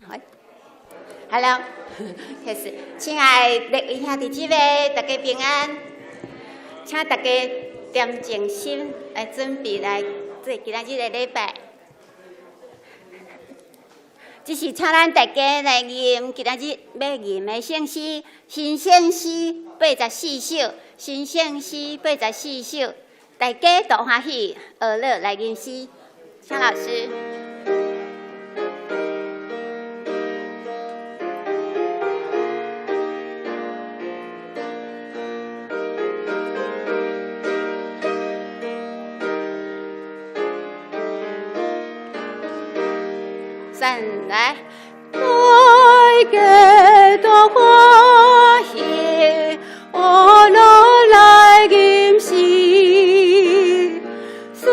好，Hello，開始，親愛的列位兄弟姊妹，大家平安，請大家恬靜心來準備來做今仔日的禮拜。這是請咱大家來吟今仔日欲吟的聖詩，新聖詩八十四首，新聖詩八十四首，大家都歡喜學樂來吟詩，請老師。三來，大家都歡喜，學樂來吟詩，順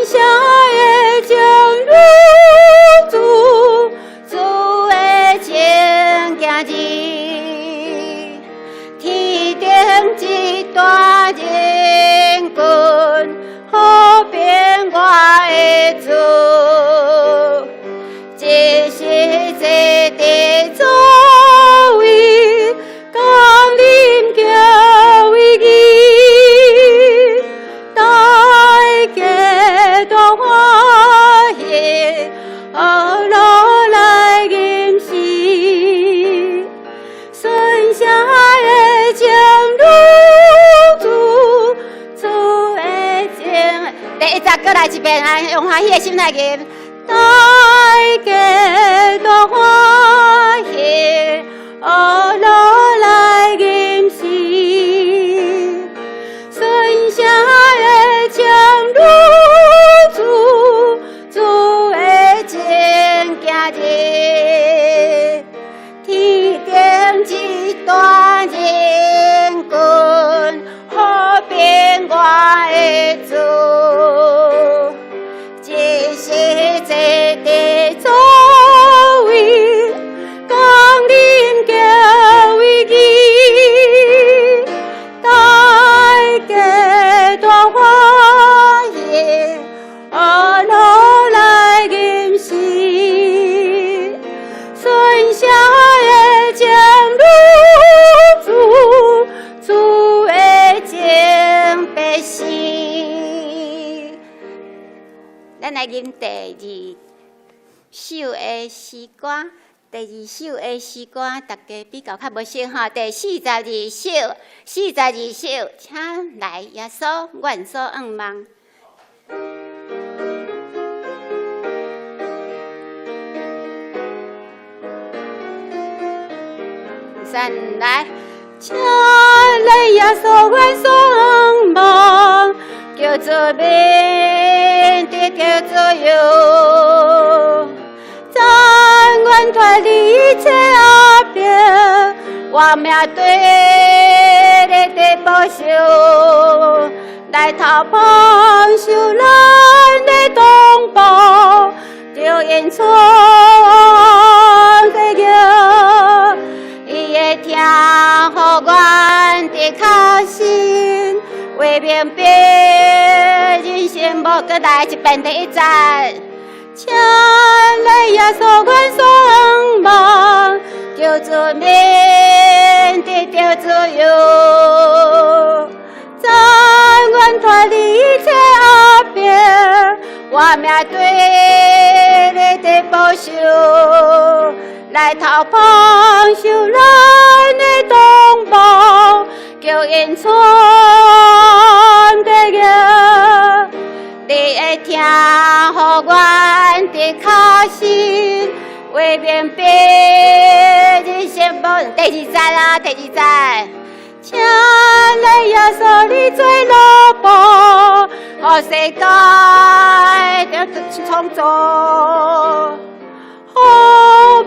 聲的進入主，主的情行日，天頂一大人群，好變我的主。一時坐佇座位，降臨教會儀，大家都歡喜，學樂來吟詩，順聲的進入主，主的情。第一節閣來一遍啊，用歡喜的心來吟。大家都歡喜，學樂來吟詩，順聲的進入主，主的情行日，天頂一大人群，好變我的主。一時坐佇座位，降臨教會儀，大家都歡喜，學樂來吟詩，順聲的進入主，主的情白詩。咱來吟第二首的詩歌，第二首的詩歌，大家比較較無熟吼。第四十二首，四十二首，請來耶穌，願所向望。三來，請來耶穌，願所向望，求主免得求自由，但願脫離一切壓迫，我命對你的保守，來投放受難的同胞，就因創的業，伊會聽予阮的靠信，為明白人生無閣來一遍第一節。請來耶穌，願所向望，求主免得著自由，但願脫離一切壓迫，我命對你的保守，來投放受難的同胞，求𪜶傳的業，你會聽予阮的靠信，為明白人生無第二節啊，第二節。請來耶穌，你做奴僕，予世界得創造，予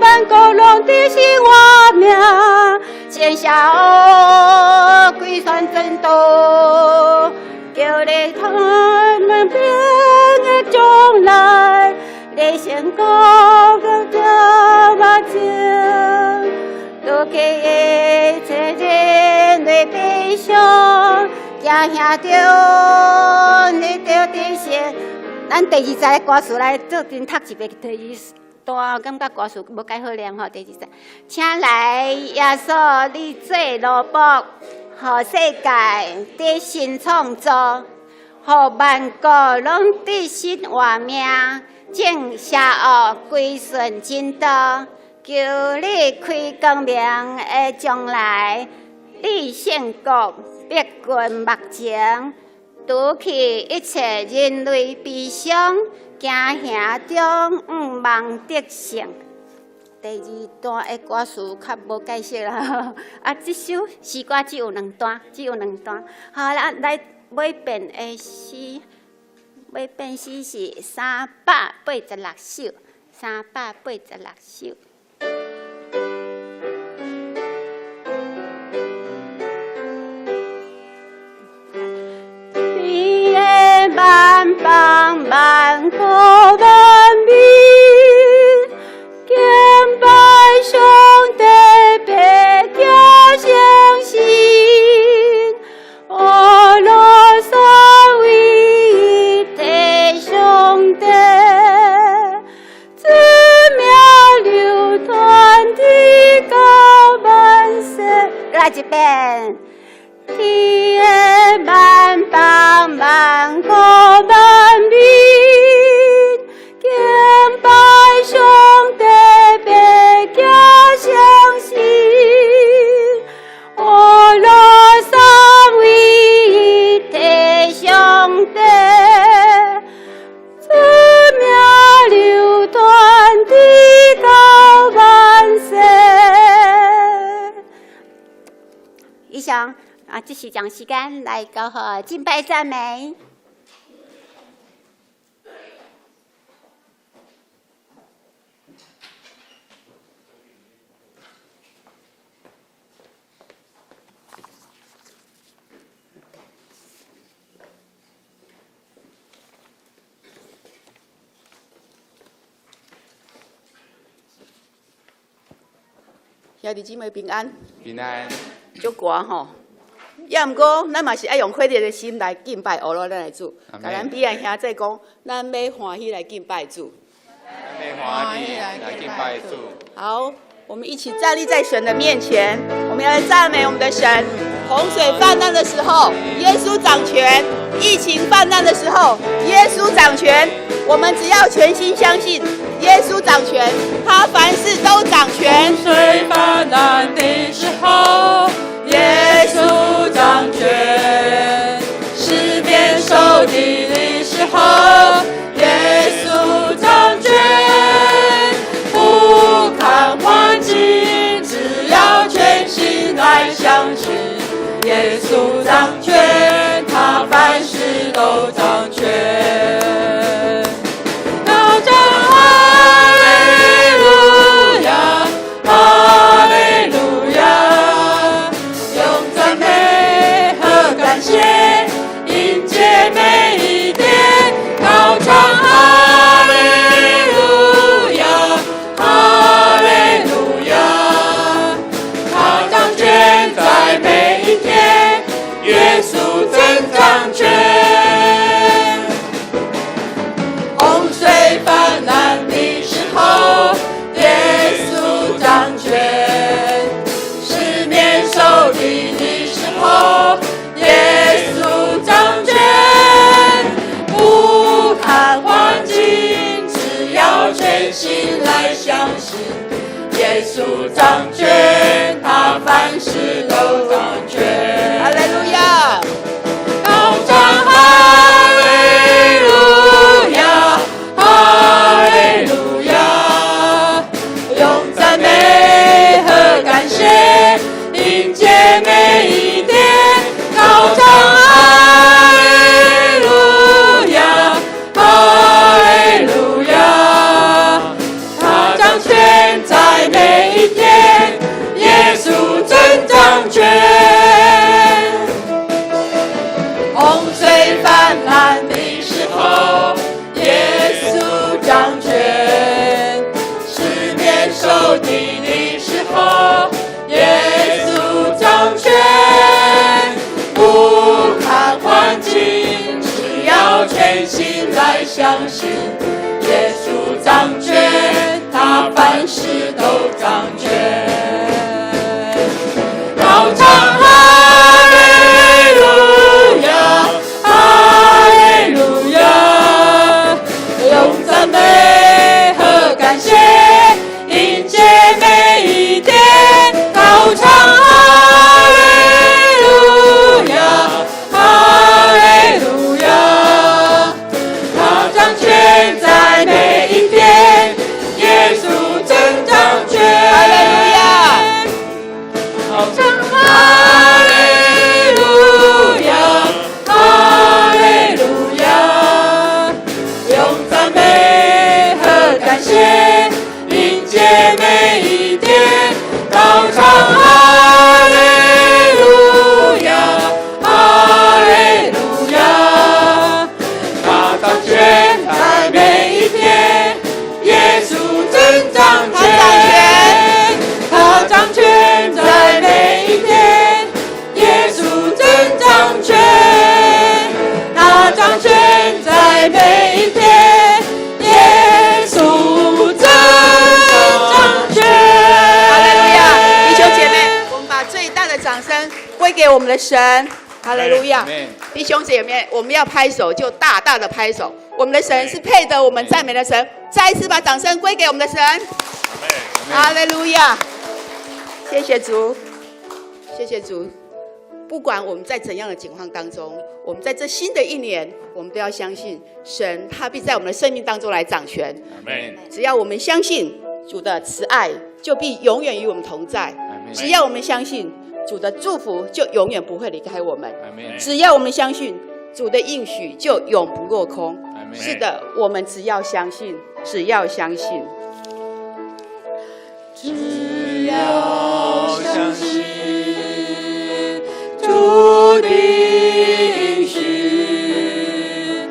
萬國攏知是我名，天下歸全真道，叫你看兩邊的將來，你成功到這目前，倒去一切人類悲傷，驚嚇著你著的心。咱第二節的歌詞來做陣讀一遍，第二段，感覺歌詞無介好念吼。第二節，請來耶穌，你做奴僕，予世界得新創造，予萬國攏得新活命，眾邪惡歸順真道，求你開光明的將來，你聖國逼近目前，除去一切人類悲傷，驚嚇中向望得勝。第二段的歌詞較無解釋啦，啊，這首詩歌只有兩段，只有兩段。好啦，來尾遍的詩，尾遍詩是386首，386首。你的萬邦萬國萬民，敬拜上帝，白行誠實，阿羅三位一體上帝，主名流傳直到萬世。閣來一遍。天的萬邦萬國萬民，敬拜上帝，白行誠實，阿羅三位一體上帝，主名流傳直到萬世。以上。啊，這是將時間來交予敬拜讚美。兄弟姊妹平安。平安。足寒吼，抑毋過，咱嘛是愛用火熱的心來敬拜阿羅咱的主。共咱彼岸兄弟講，咱欲歡喜來敬拜主。咱欲歡喜來敬拜主。好，我們一起站立在神的面前，我們要來讚美我們的神。洪水泛濫的時候，耶穌掌權；疫情泛濫的時候，耶穌掌權。我們只要全心相信耶穌掌權，他凡事都掌權。洪水泛濫的時候，耶穌掌權；四面受敵的時候，耶穌掌權。不看環境，只要全心來相信耶穌掌權，他凡事都掌權。高唱哈利路亞，哈利路亞，用讚美和感謝迎接每一天。高唱哈利路亞，哈利路亞，他掌權在每一天，耶穌真掌權。洪水泛濫的時候，耶穌掌權；四面受敵的時候，耶穌掌權。不看環境，只要全心來相信耶穌掌權，他凡事都掌權。哈利路亞！高唱哈利路亞，哈利路亞，用讚美和感謝迎接每一天。高唱哈利路亞，哈利路亞，他掌權在每一天，耶穌真掌權。洪水泛濫的時候，耶穌掌權；四面受敵的時候，耶穌掌權。不看環境，只要全心來相信耶穌掌權，他他凡事都掌權。高唱哈利路亞，哈利路亞，用讚美和感謝迎接每一天。高唱哈利路亞，哈利路亞，他掌權在每一天，耶穌真掌權。哈利路亞。高唱哈利路亞，哈利路亞，用讚美和感謝迎接每一天。高唱哈利路亞，哈利路亞，他掌權在每一天，耶穌真掌權。他掌權在每一天，耶穌真掌權。他掌權在每一天，耶穌真掌權。哈利路亞！弟兄姐妹，我們把最大的掌聲歸給我們的神。哈利路亞！弟兄姐妹，我們要拍手就大大的拍手。我們的神是配得我們讚美的神。再一次把掌聲歸給我們的神。哈利路亞！謝謝主，謝謝主。不管我們在怎樣的境況當中，我們在這新的一年，我們都要相信神，他必在我們的生命當中來掌權。只要我們相信主的慈愛，就必永遠與我們同在。只要我們相信主的祝福，就永遠不會離開我們。只要我們相信主的應許，就永不落空。是的，我們只要相信，只要相信。只要相信主的應許，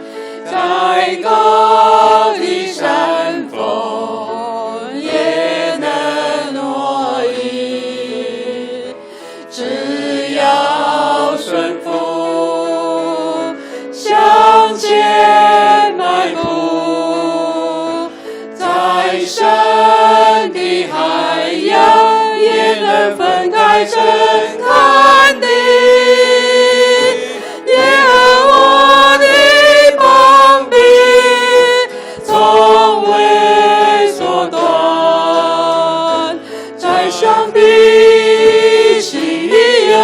再高的山峰也能挪移。只要順服，向前邁步，再深的海洋也能分開成旱地。耶和華的膀臂從未縮短，在上帝心裡有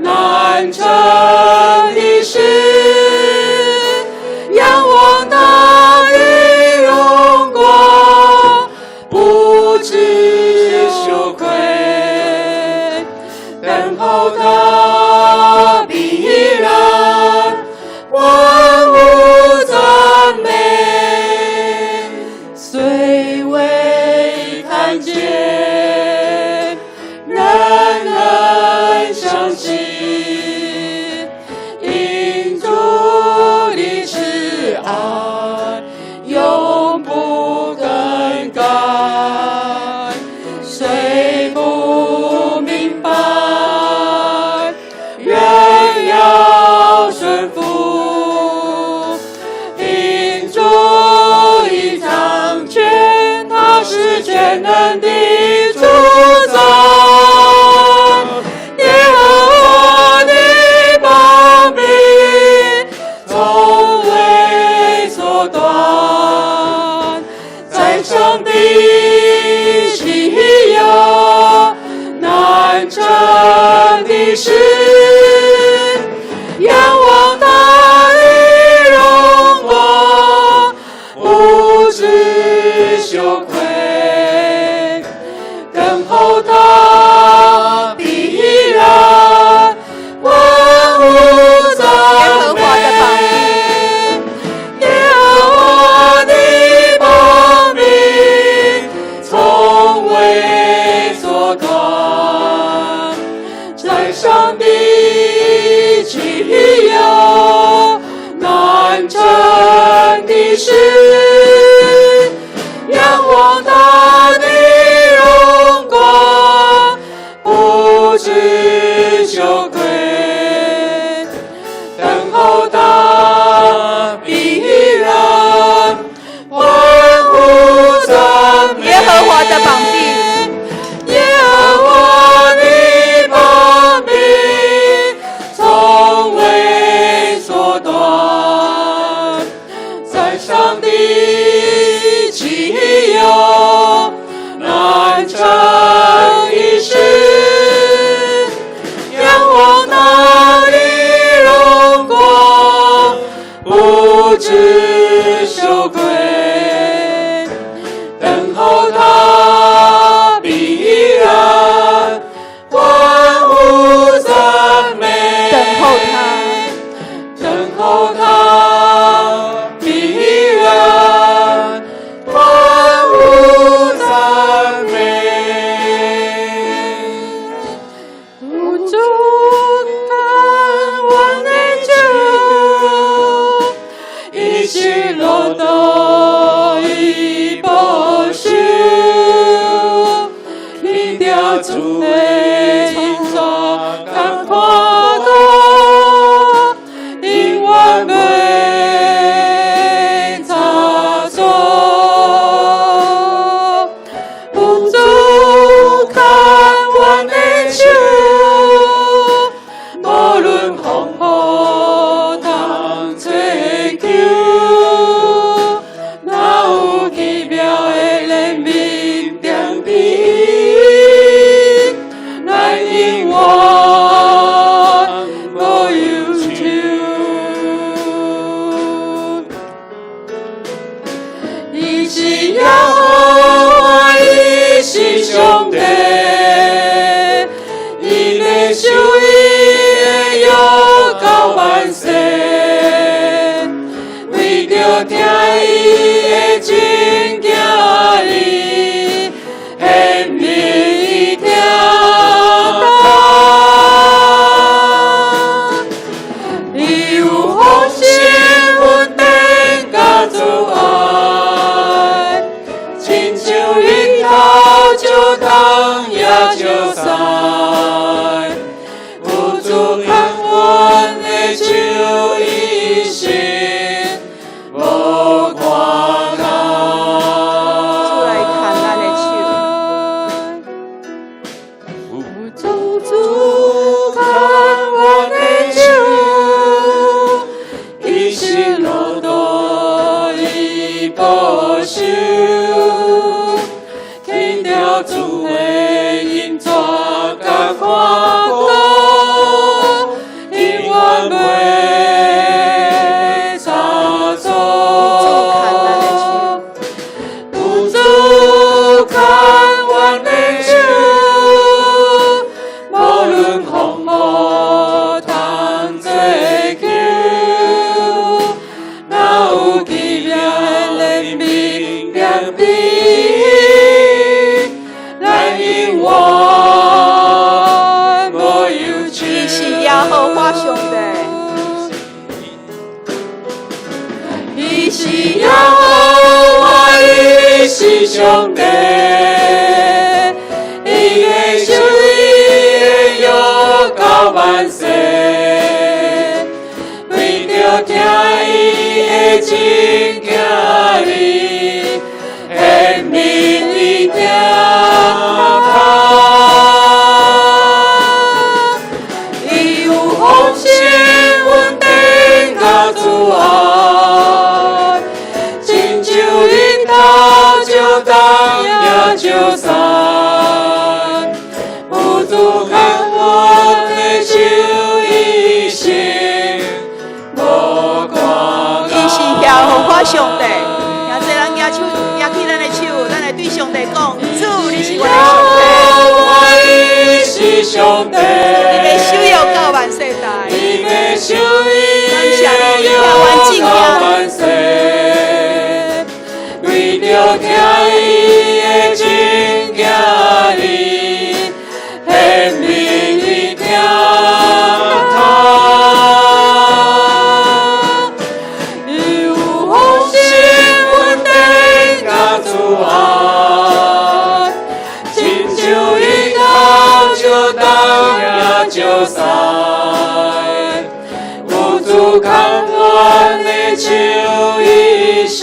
難成的事，仰望他的榮光，不致羞愧。等候他必讓萬物讚美，雖未看見，仍能相信，因主的慈愛永不更改。雖不明白，仍要順服，因主已掌權，他是全能的主宰。耶和華的膀臂從未縮短，在上帝心裡有難成的事，仰望他的榮光，不致羞愧。等候他必讓萬物讚美。耶和華的膀臂主的恩典佮看顧，永遠袂差錯。有主牽阮的手，無論風雨通做求，若有奇妙的憐憫踮彼，咱永遠無憂愁。伊是耶和華，伊是上帝，伊的手伊的約到萬世，為著疼伊的真囝兒，顯明伊疼他。伊有豐盛恩典佮慈愛，親像日頭照東也照西。有主牽阮的手，一生無孤單。主來牽咱的手。有主牽阮的手，一生路途伊保守，牽著主的恩典佮看顧，永遠袂差錯。有主牽阮的手，無論風雨通做求，若有奇妙的憐憫踮彼，咱永遠無憂愁。伊是耶和華上帝。伊是耶和華，伊是上帝，伊的手伊的約到萬世，為著疼伊的真囝兒，顯明伊疼他。伊有豐盛恩典佮慈愛，親像日頭照東也照西。有主牽阮的手，一生無孤伊是耶和華上帝。兄弟，咱舉手，舉起咱的手，咱來對上帝講：主，你是阮的上帝。伊是上帝，你的手約到萬世代。伊的手感謝你，聽阮敬到萬世，為著疼伊的真囝兒，顯明伊疼他。伊有豐盛恩典佮慈愛，親像日頭照東也照西。有主牽阮的手，一生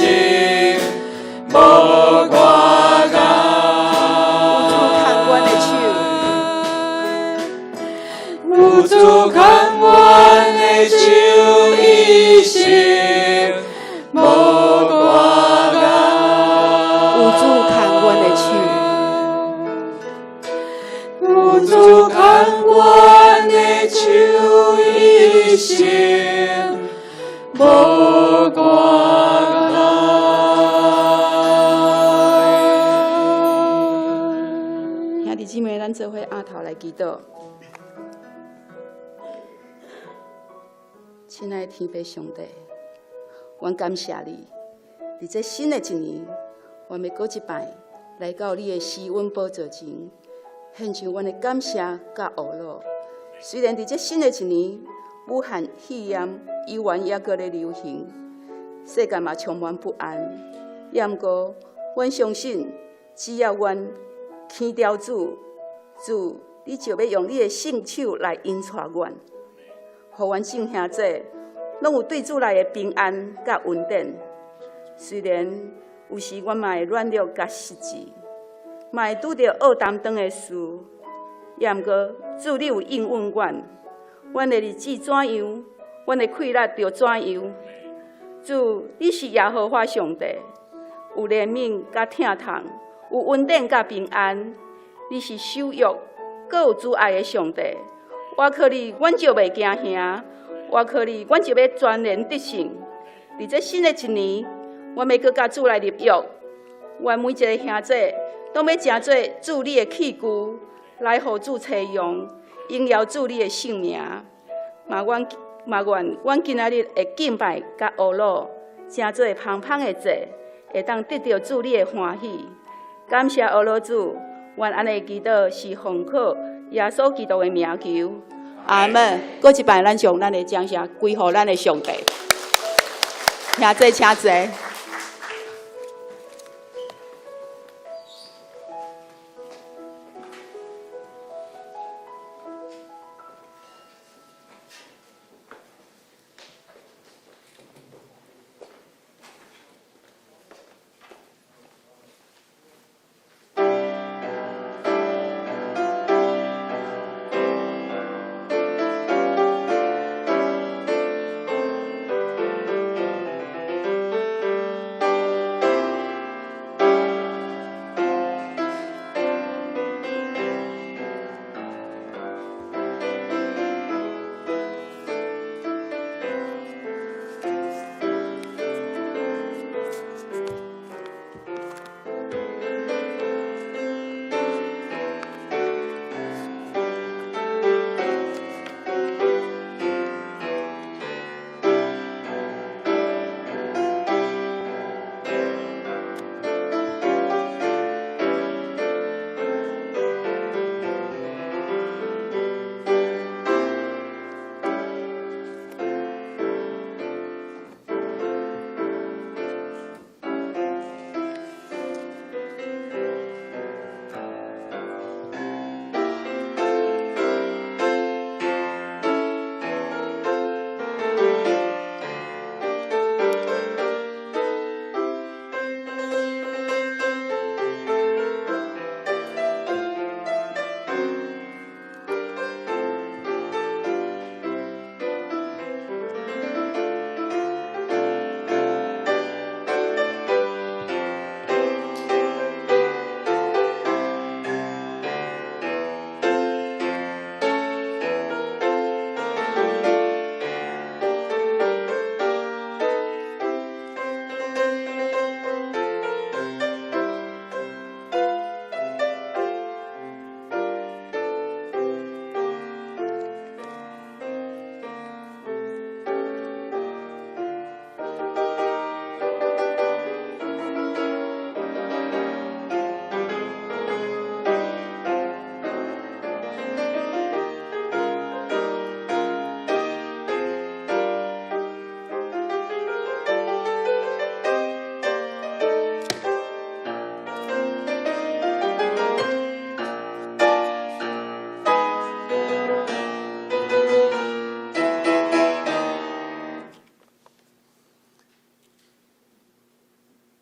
無孤單。有主牽阮的手。有主牽阮的手，一生無孤單。有主牽阮的手。有主牽阮的手，一生無孤單。兄弟姊妹，咱做伙阿頭來祈禱。親愛的天父上帝，阮感謝你，佇這新的一年，阮欲閣一擺來到你的施恩寶座前，獻上阮的感謝佮呵咾。雖然佇這新的一年，武漢肺炎依然猶閣咧流行，世界嘛充滿不安，也毋過，阮相信，只要阮牽著主，主，你就欲用你的聖手來引帶阮，予阮眾兄弟攏有對主來的平安佮恩典。雖然有時阮嘛會軟弱佮失志，嘛會拄著惡擔當的事，也毋過主你有應允阮，阮的日子怎樣，阮的氣力就怎樣。主，你是耶和華上帝，有憐憫佮疼痛，有恩典佮平安。你是守約、閣有慈愛的上帝。倚靠你，阮就袂驚嚇；倚靠你，阮就欲全然得勝。佇這新的一年，阮欲閣佮主來立約，阮每一个兄弟攏欲成做主你的器具，來予主采用，榮耀主你的聖名。嘛願阮今仔日會敬拜佮呵咾，成做芳芳的祭，會當得著主你的歡喜。感謝呵咾主，阮按呢祈禱是奉靠耶穌基督的名求。阿門。閣一擺，咱將咱的掌聲歸予咱的上帝。兄弟，請坐。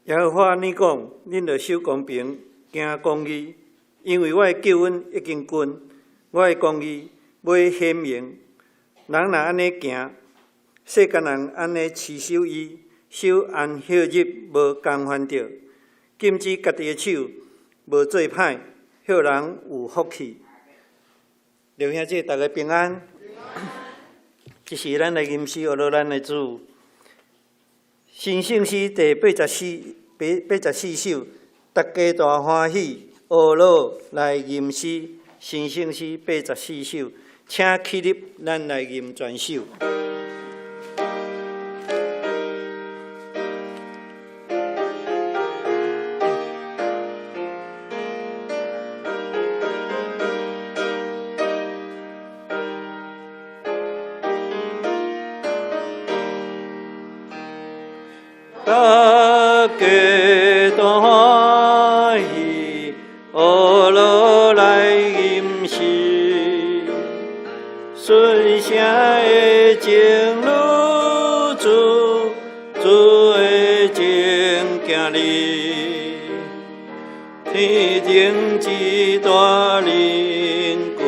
耶和華按呢講：恁著守公平，行公義，因為我的救恩已經近，我的公義欲顯明。人若按呢行，世間人按呢持守伊，守安息日無干犯著，禁止家己的手無做歹，彼人有福氣。弟兄姊妹，大家平安。這是咱來吟詩，呵咾咱的主。新聖詩第84首，大家大歡喜，呵咾來吟詩。新聖詩八十四首，請起立，咱來吟全首。大家大歡喜，呵咾來吟情女子，主的情行里，天顶之大灵君，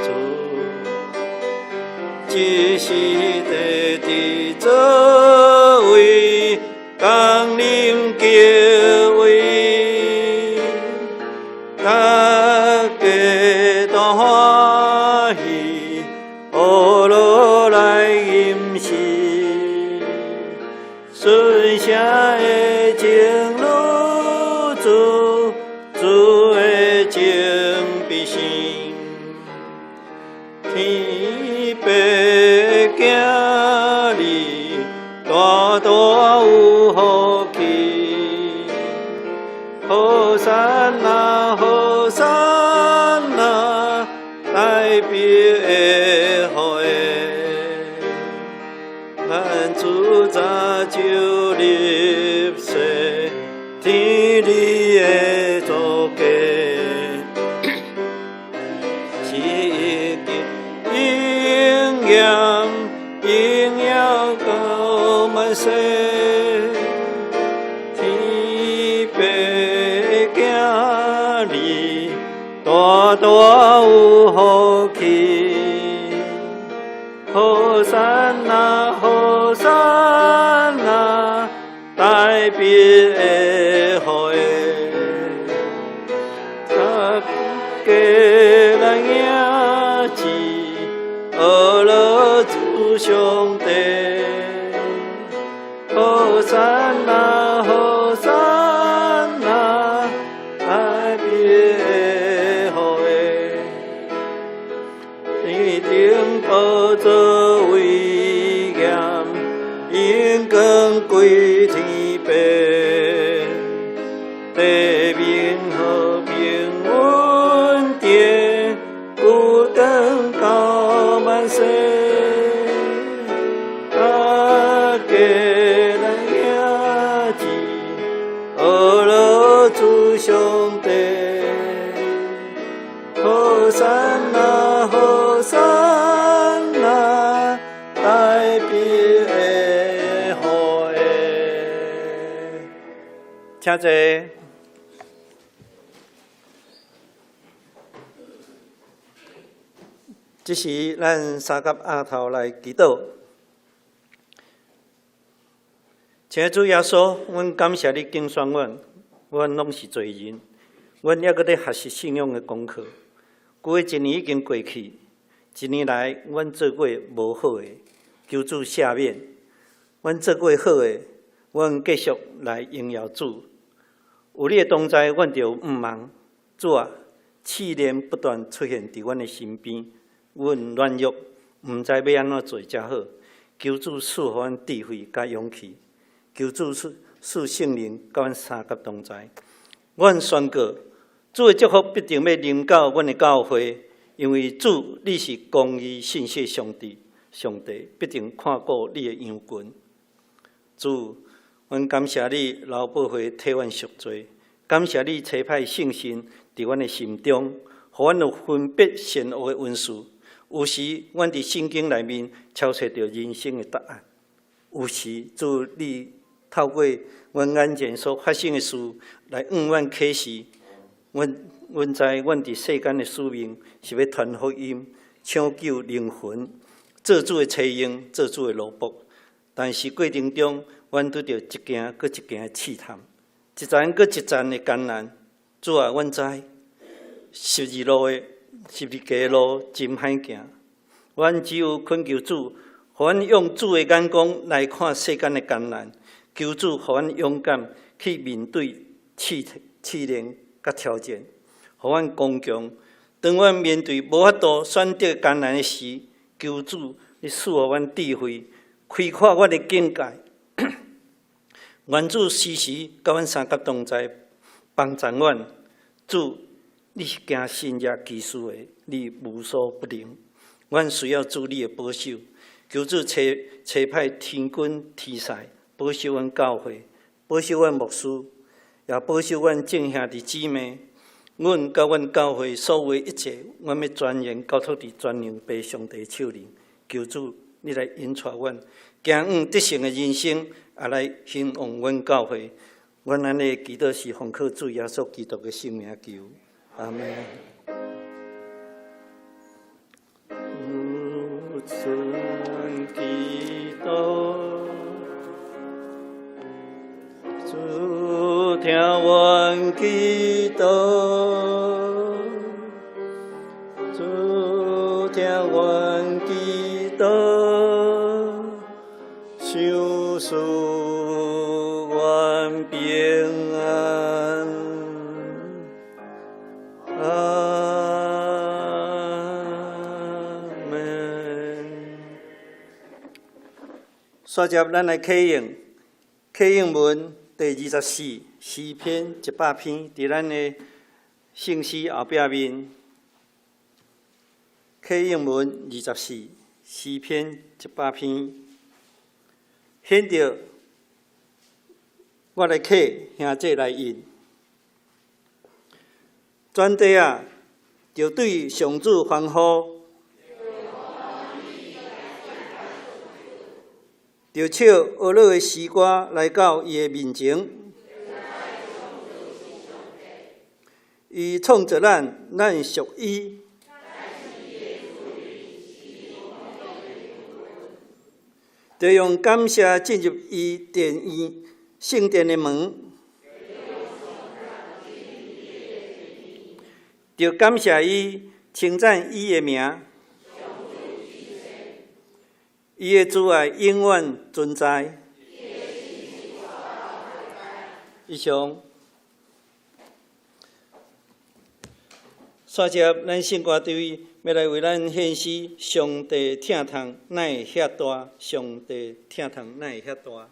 主，这是地的作为，降临叫位，大家都歡喜，學落來吟詩，順聲的情女子，主的情必生，天父的囝兒，大大有福氣。和散那，和散那，大悲的福的，咱主早就立誓，天理的祖家，是已經應驗，榮耀到萬世。天父的囝兒，大大有福氣。和散那，和散那，大悲的福的，大家來迎接，阿樂主上帝。和散那，和散那，大悲的福的，天頂寶座威嚴，榮光歸天父，地面和平穩定，久長到萬世。大家來迎接，阿樂主上帝。和散那，和散那，大悲的福的。請坐。這時，咱三甲額頭來祈禱。親愛主耶穌，阮感謝你揀選阮，阮攏是罪人，阮猶閣咧學習信仰的功課。舊的一年已經過去，一年來阮做過無好的，求主赦免。阮做過好的，阮繼續來榮耀主。有你的同在，阮就有毋茫。主啊，試煉不斷出現佇阮的身邊，阮軟弱，毋知欲按怎做才好。求主賜予阮智慧佮勇氣，求主賜賜聖靈佮阮相佮同在。阮宣告，主的祝福必定欲臨到阮的教會，因為主你是公義信實上帝，上帝必定看顧你的羊群。主，阮感謝你流寶血替阮贖罪，感謝你差派聖神佇阮的心中，予阮有分別善惡的恩賜。有時，阮佇聖經內面搜尋著人生的答案；有時，主你透過阮眼前所發生的事來向阮啟示。阮知阮佇世間的使命是欲傳福音、搶救靈魂、做主的差用、做主的奴僕。但是過程中，阮拄著一件閣一件的試探，一層閣一層的艱難。主啊，阮知十字架的路真歹行。阮只有懇求主，予阮用主的眼光來看世間的艱難。求主予阮勇敢去面對試煉佮挑戰，予阮剛強。當阮面對無法度選擇艱難的時，求主你賜予阮智慧，開闊阮的境界。願主時時佮阮相佮同在，幫助阮。主，你是行神蹟奇事的，你無所不能。阮需要主你的保守，求主差派天軍天使保守阮教會，保守阮牧師，也保守阮眾兄弟姊妹。阮佮阮教會所有的一切，阮欲全然交託佇全能父上帝手裡。求主，你來引帶阮，行往得勝的人生，也來興旺阮教會。阮按呢祈禱是奉靠主耶穌基督的聖名求，阿們。主基督，主聽阮祈禱，主聽阮祈禱，賞賜阮平安。阿們。煞接咱來啟應，啟應文第24詩篇100篇，佇咱的聖詩後壁面。啟應文24詩篇100篇，現著我來啟，兄姐來應。全地啊，著對上主歡呼，著唱呵樂的詩歌來到伊的面前。伊創造咱，咱屬伊。著用感謝進入伊殿院聖殿的門，著感謝伊，稱讚伊的名。伊的慈愛永遠存在。以上。煞接咱聖歌隊欲來為咱獻詩，上帝疼痛哪會遐大？上帝疼痛哪會遐大？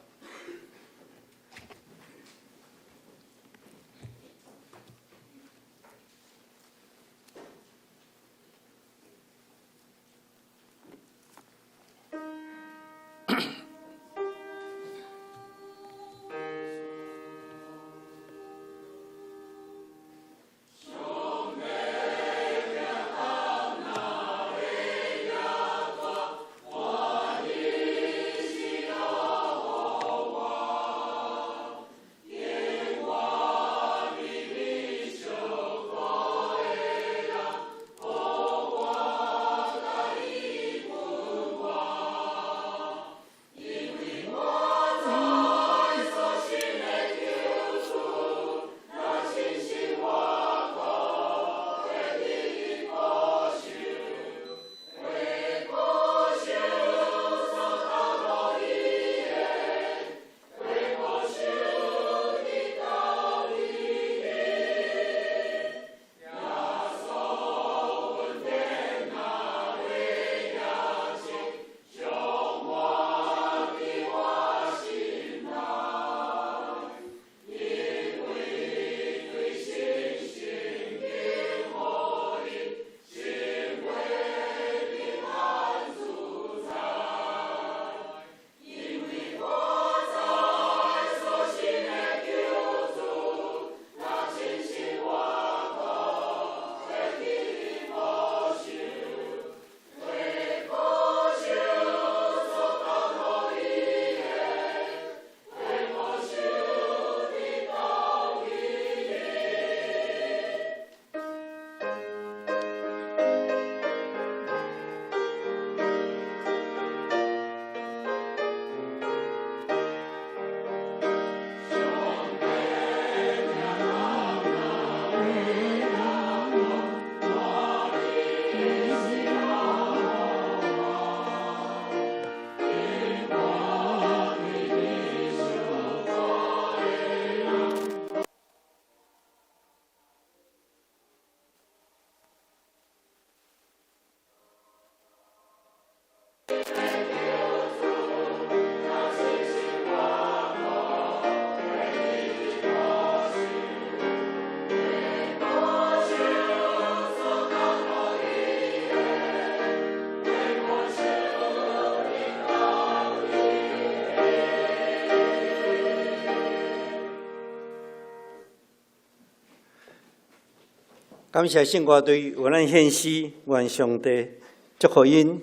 感謝聖歌隊為咱獻詩，願上帝祝福𪜶。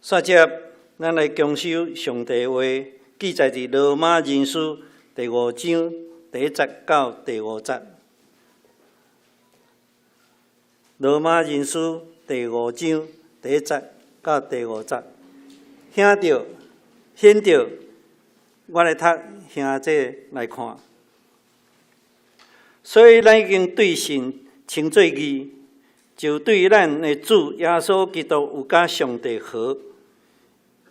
煞接，咱來恭守上帝話，記載佇羅馬人書第五章第一節到第五節。羅馬人書第五章第一節到第五節，聽著，顯著，我來讀兄這來看。所以，咱已經對神稱做義，就對咱的主耶穌基督有佮上帝和，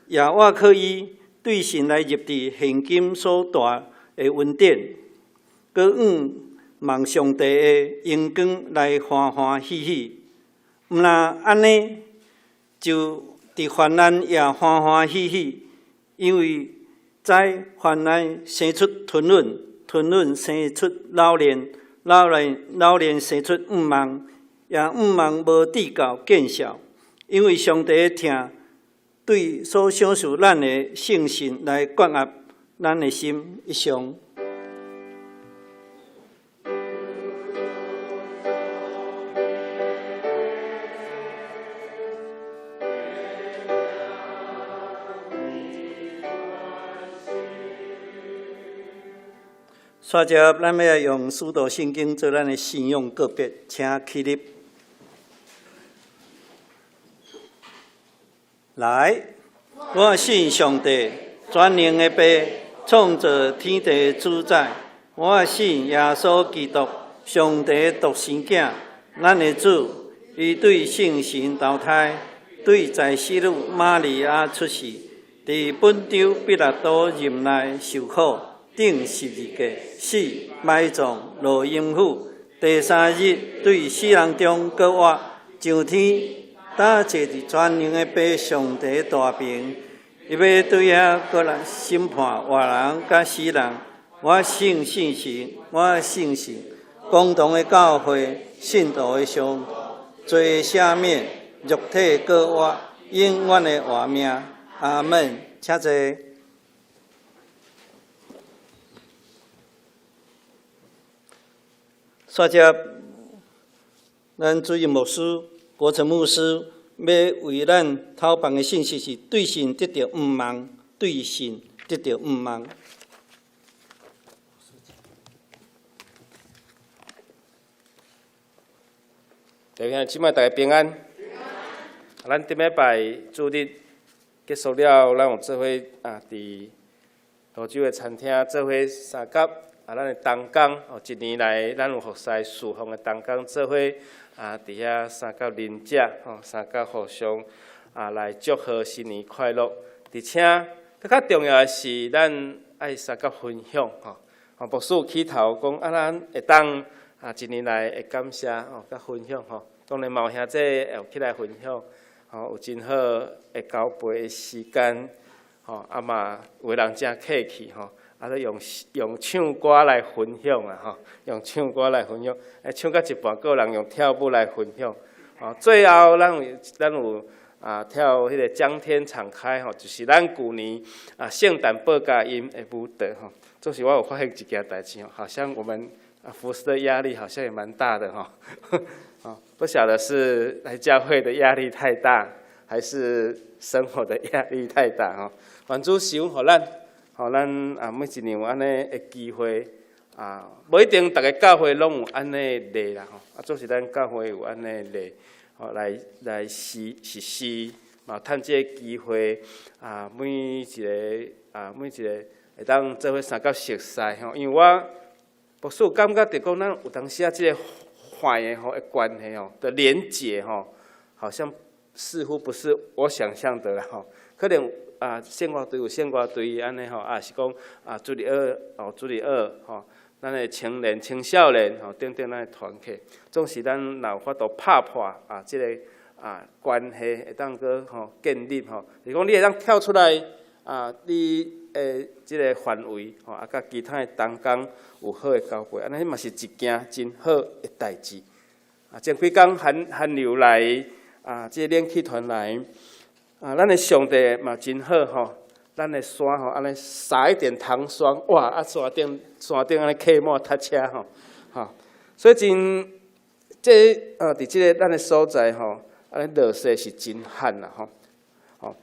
也倚靠伊對神來入佇現今所大的恩典，閣向望上帝的榮光來歡歡喜喜。毋但按呢，就佇患難也歡歡喜喜，因為知患難生出吞忍，吞忍生出老練。老練，老練生出向望，也向望無至到見笑，因為上帝的疼對所賞賜咱的聖神來關壓咱的心以上。煞接，咱欲來用使徒信經做咱的信仰告白，請起立。來，我信上帝，全能的父，創造天地的主宰。我信耶穌基督，上帝獨生囝，咱的主。伊對聖神投胎，對在使女瑪利亞出世，佇本丟彼拉多任內受苦。釘十字架，死，埋葬，落陰府，第三日對死人中閣活，上天，搭坐佇全能的父上帝大爿，伊欲對遐閣來審判活人佮死人。我信聖神，我信神，共同的教會，聖徒的相罪赦免，肉體閣活，永遠的活命。阿門。請坐。煞接，咱主任牧師國成牧師欲為咱頭放的信息是：對神得著向望，對神得著向望。弟兄姊妹，大家平安。咱頂禮拜主日結束了，咱有做伙啊，佇蘆洲的餐廳做伙相佮啊，咱的同工哦，一年來咱有服侍侍奉的同工做伙啊，佇遐相佮啉食吼，相佮互相啊來祝賀新年快樂。而且，閣較重要的是，咱愛相佮分享吼。哦，牧師起頭講啊，咱會當啊，一年來會感謝哦，佮分享吼。當然嘛有兄弟會有起來分享，吼，有真好的交陪的時間，吼，啊嘛有的人誠客氣吼，啊，咧用用唱歌來分享啊，吼，用唱歌來分享，欸，唱到一半，閣有人用跳舞來分享，吼，最後咱有啊跳彼個將天敞開吼，就是咱舊年啊聖誕報佳音的舞蹈吼。總是我有發現一件代誌吼，好像我們啊服侍的壓力好像也蠻大的吼，哦，不曉得是來教會的壓力太大，還是生活的壓力太大吼。願主賜福予咱，予咱啊每一年有按呢的機會啊，無一定逐个教會攏有按呢的禮啦吼，啊，總是咱教會有按呢的禮，吼來來實實施，嘛趁這个機會啊，每一个啊每一个會當做伙相佮熟似吼，因為我牧師有感覺著講，咱有當時啊，這个環的吼的關係吼的連結吼，好像似乎不是我想象的啦吼，可能啊，聖歌隊有聖歌隊按呢吼，啊是講啊主日學哦主日學吼，咱的青年青少年吼等等咱的團契，總是咱若有法度拍破啊這个啊關係會當閣吼建立吼，是講你會當跳出來啊，你的這个範圍吼啊，佮其他的同工有好的交陪，按呢嘛是一件真好的代誌。啊，前幾工寒寒流來啊，這个冷氣團來啊，咱的上帝嘛真好吼，咱的山吼按呢灑一點糖霜，哇！啊山頂山頂按呢客滿塞車吼，吼。所以真這啊，佇這个咱的所在吼，按呢落雪是真罕啦吼，吼，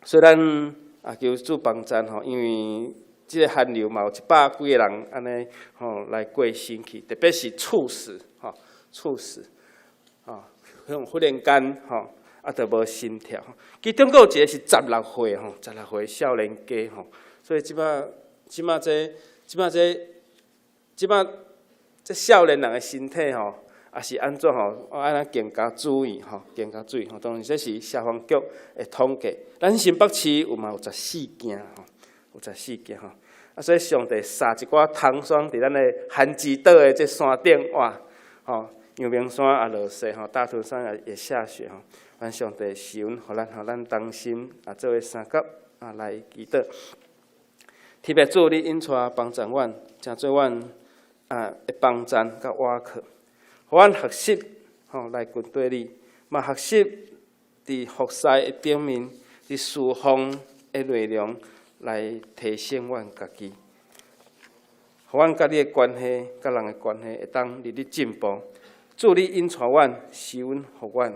所以咱啊求主幫贊吼，因為這个寒流嘛有一百幾个人按呢吼來過身去，特別是猝死吼，猝死，吼，忽然間吼，啊，就無心跳。其中閣有一个是十六歲吼，十六歲少年家吼，所以這擺這少年人的身體吼，也是按怎吼，我按怎更加注意吼，更加注意吼。當然這是消防局的統計，咱新北市有嘛有十四件吼，有十四件吼。啊，所以上帝灑一寡糖霜佇咱的寒之島的這山頂，哇，吼，陽明山也落雪吼，大屯山也下雪吼。願上帝賜恩予咱，予咱同心啊，做伙相佮啊來祈禱。天父主，你引帶幫助阮，成做阮啊的幫贊佮倚靠，予阮學習吼來跟綴你，嘛學習佇服侍的頂面，佇侍奉的內容來提升阮家己，予阮佮你的關係，佮人的關係會當日日進步。主你引帶阮，賜恩予阮，予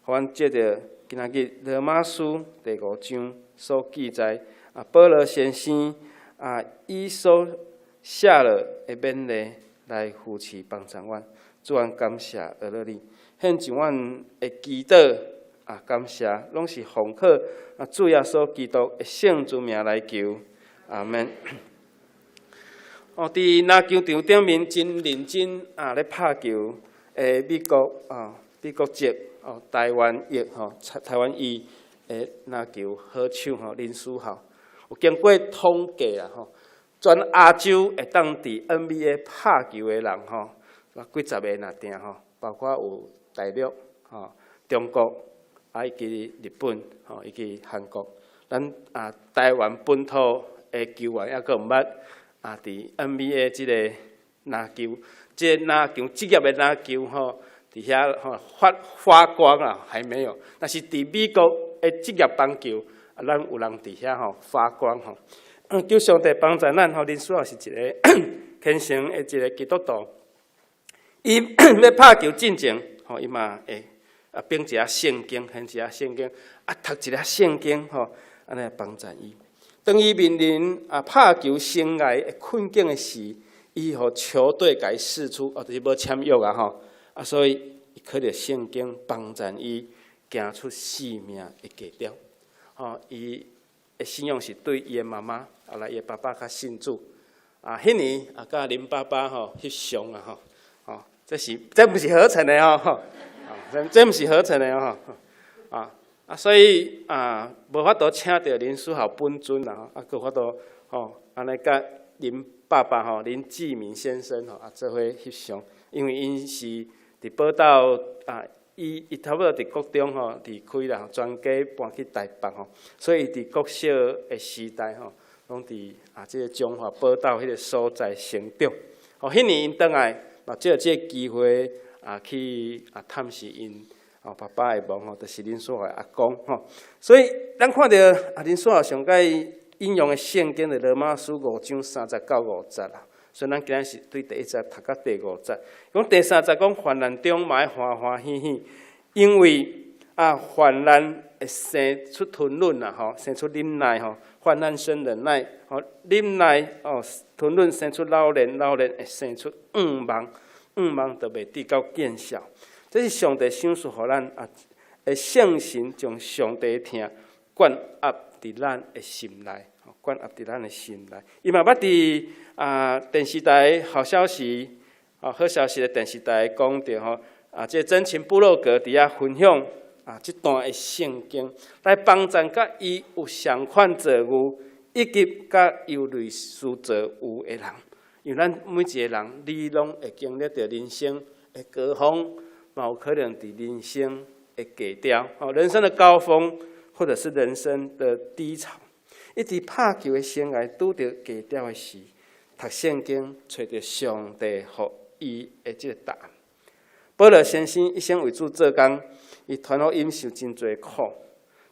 阮藉著今仔日羅馬書第五章所記載啊，保羅先生啊，伊所寫落的勉勵來扶持幫助阮。主，阮感謝阿樂你，獻上阮的祈禱啊，感謝攏是奉靠啊主耶穌基督的聖之名來求，阿門。哦，佇籃球場頂面真認真啊咧拍球的美國啊，美國籍哦，台灣裔吼，台灣裔的籃球好手吼林書豪，有經過統計啦吼，全亞洲會當佇 NBA 拍球的人吼，幾十个爾定吼，包括有大陸吼、中國啊以及日本吼以及韓國，咱啊台灣本土的球員猶閣毋捌啊佇 NBA 這个籃球，這个籃球職業的籃球吼，佇遐吼發發光啊，還沒有。但是佇美國的職業棒球，啊，咱有人佇遐吼發光吼。求上帝幫助咱吼，林書豪是一个虔誠的一个基督徒。伊欲拍球進前，吼，伊嘛會啊反一下聖經，掀一下聖經，啊讀一下聖經吼，按呢幫助伊。當伊面臨啊拍球生涯的困境的時，伊予球隊共伊釋出，哦，就是無簽約啊吼，啊，所以伊靠著聖經幫助伊行出生命的低潮。吼，伊的信仰是對伊的媽媽，後來伊的爸爸較信主。啊，彼年啊，佮林爸爸吼翕相啊吼，吼，這毋是合成的吼，這毋是合成的吼，啊啊，所以啊，無法度請著林書豪本尊啦吼，啊，閣有法度吼，按呢佮林爸爸吼，林志明先生吼啊，做伙翕相，因為𪜶是佇寶島啊，伊差不多佇國中吼離開啦，全家搬去台北吼，所以佇國小的時代吼，攏佇啊這个彰化寶島彼个所在成長。哦，彼年𪜶轉來，嘛藉這个機會啊去啊探視𪜶哦爸爸的墓吼，就是林書豪的阿公吼。所以咱看著啊林書豪上蓋引用的聖經的羅馬書五章三節到五節啦。所以咱今日是對第一節讀到第五節。講第三節講患難中嘛愛歡歡喜喜，因為啊患難會生出吞忍啦吼，生出忍耐吼，患難生忍耐，吼忍耐哦吞忍生出老練，老練會生出向望，向望就袂致到見笑。這是上帝賞賜予咱啊，的聖神將上帝的疼灌壓佇咱的心內，灌壓佇咱的心內。伊嘛捌佇啊電視台好消息，啊好消息的電視台講著吼，啊這個真情部落格佇遐分享啊這段的聖經，來幫助佮伊有相款遭遇，以及佮有類似遭遇的人。因為咱每一個人，你攏會經歷著人生的高峰，嘛有可能佇人生的低潮，吼人生的高峰，或者是人生的低潮。伊佇拍球的生涯拄著低潮的時，讀聖經，揣著上帝予伊的這個答案。保羅先生一生為主做工，伊傳福音受真濟苦。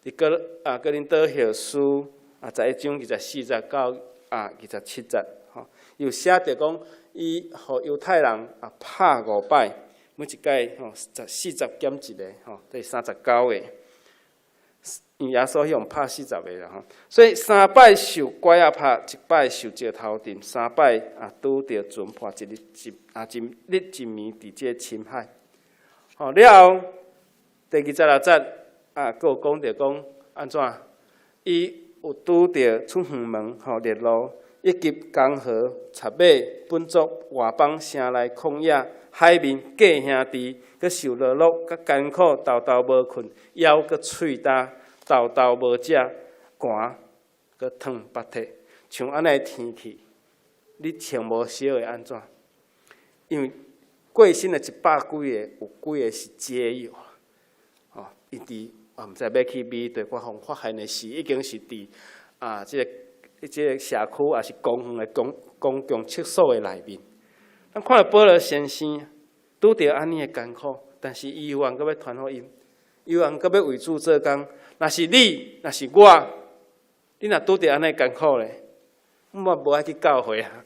佇哥啊哥林多後書啊十一章二十四節到27節，吼，有寫著講，伊予猶太人拍五擺，每一擺吼40減一個，吼，這是39個。因為耶穌彼予拍40個啦吼，所以三擺受拐仔拍，一擺受石頭釘，三擺拄著船破，一日一一日一暝佇這個深海。吼了後，第26節閣有講著講按怎？伊有拄著出遠門吼獵鹿，以及江河、賊馬、本族、外邦、城內曠野、海面過兄弟，閣受勞碌，閣艱苦，沓沓無睏，枵閣喙焦，沓沓無食，寒閣燙腹體，像按呢的天氣，你穿無少會按怎？因為過身的100幾個，有幾个是街友，吼，伊佇啊，毋知欲去美帝國予發現的時，已經是佇這個社區，抑是公園的公共廁所的內面。咱看著保羅先生拄著按呢的艱苦，但是伊猶原閣欲傳福音，猶原閣欲為主做工。若是你，若是我，你若拄著按呢艱苦咧，我無愛去教會啊！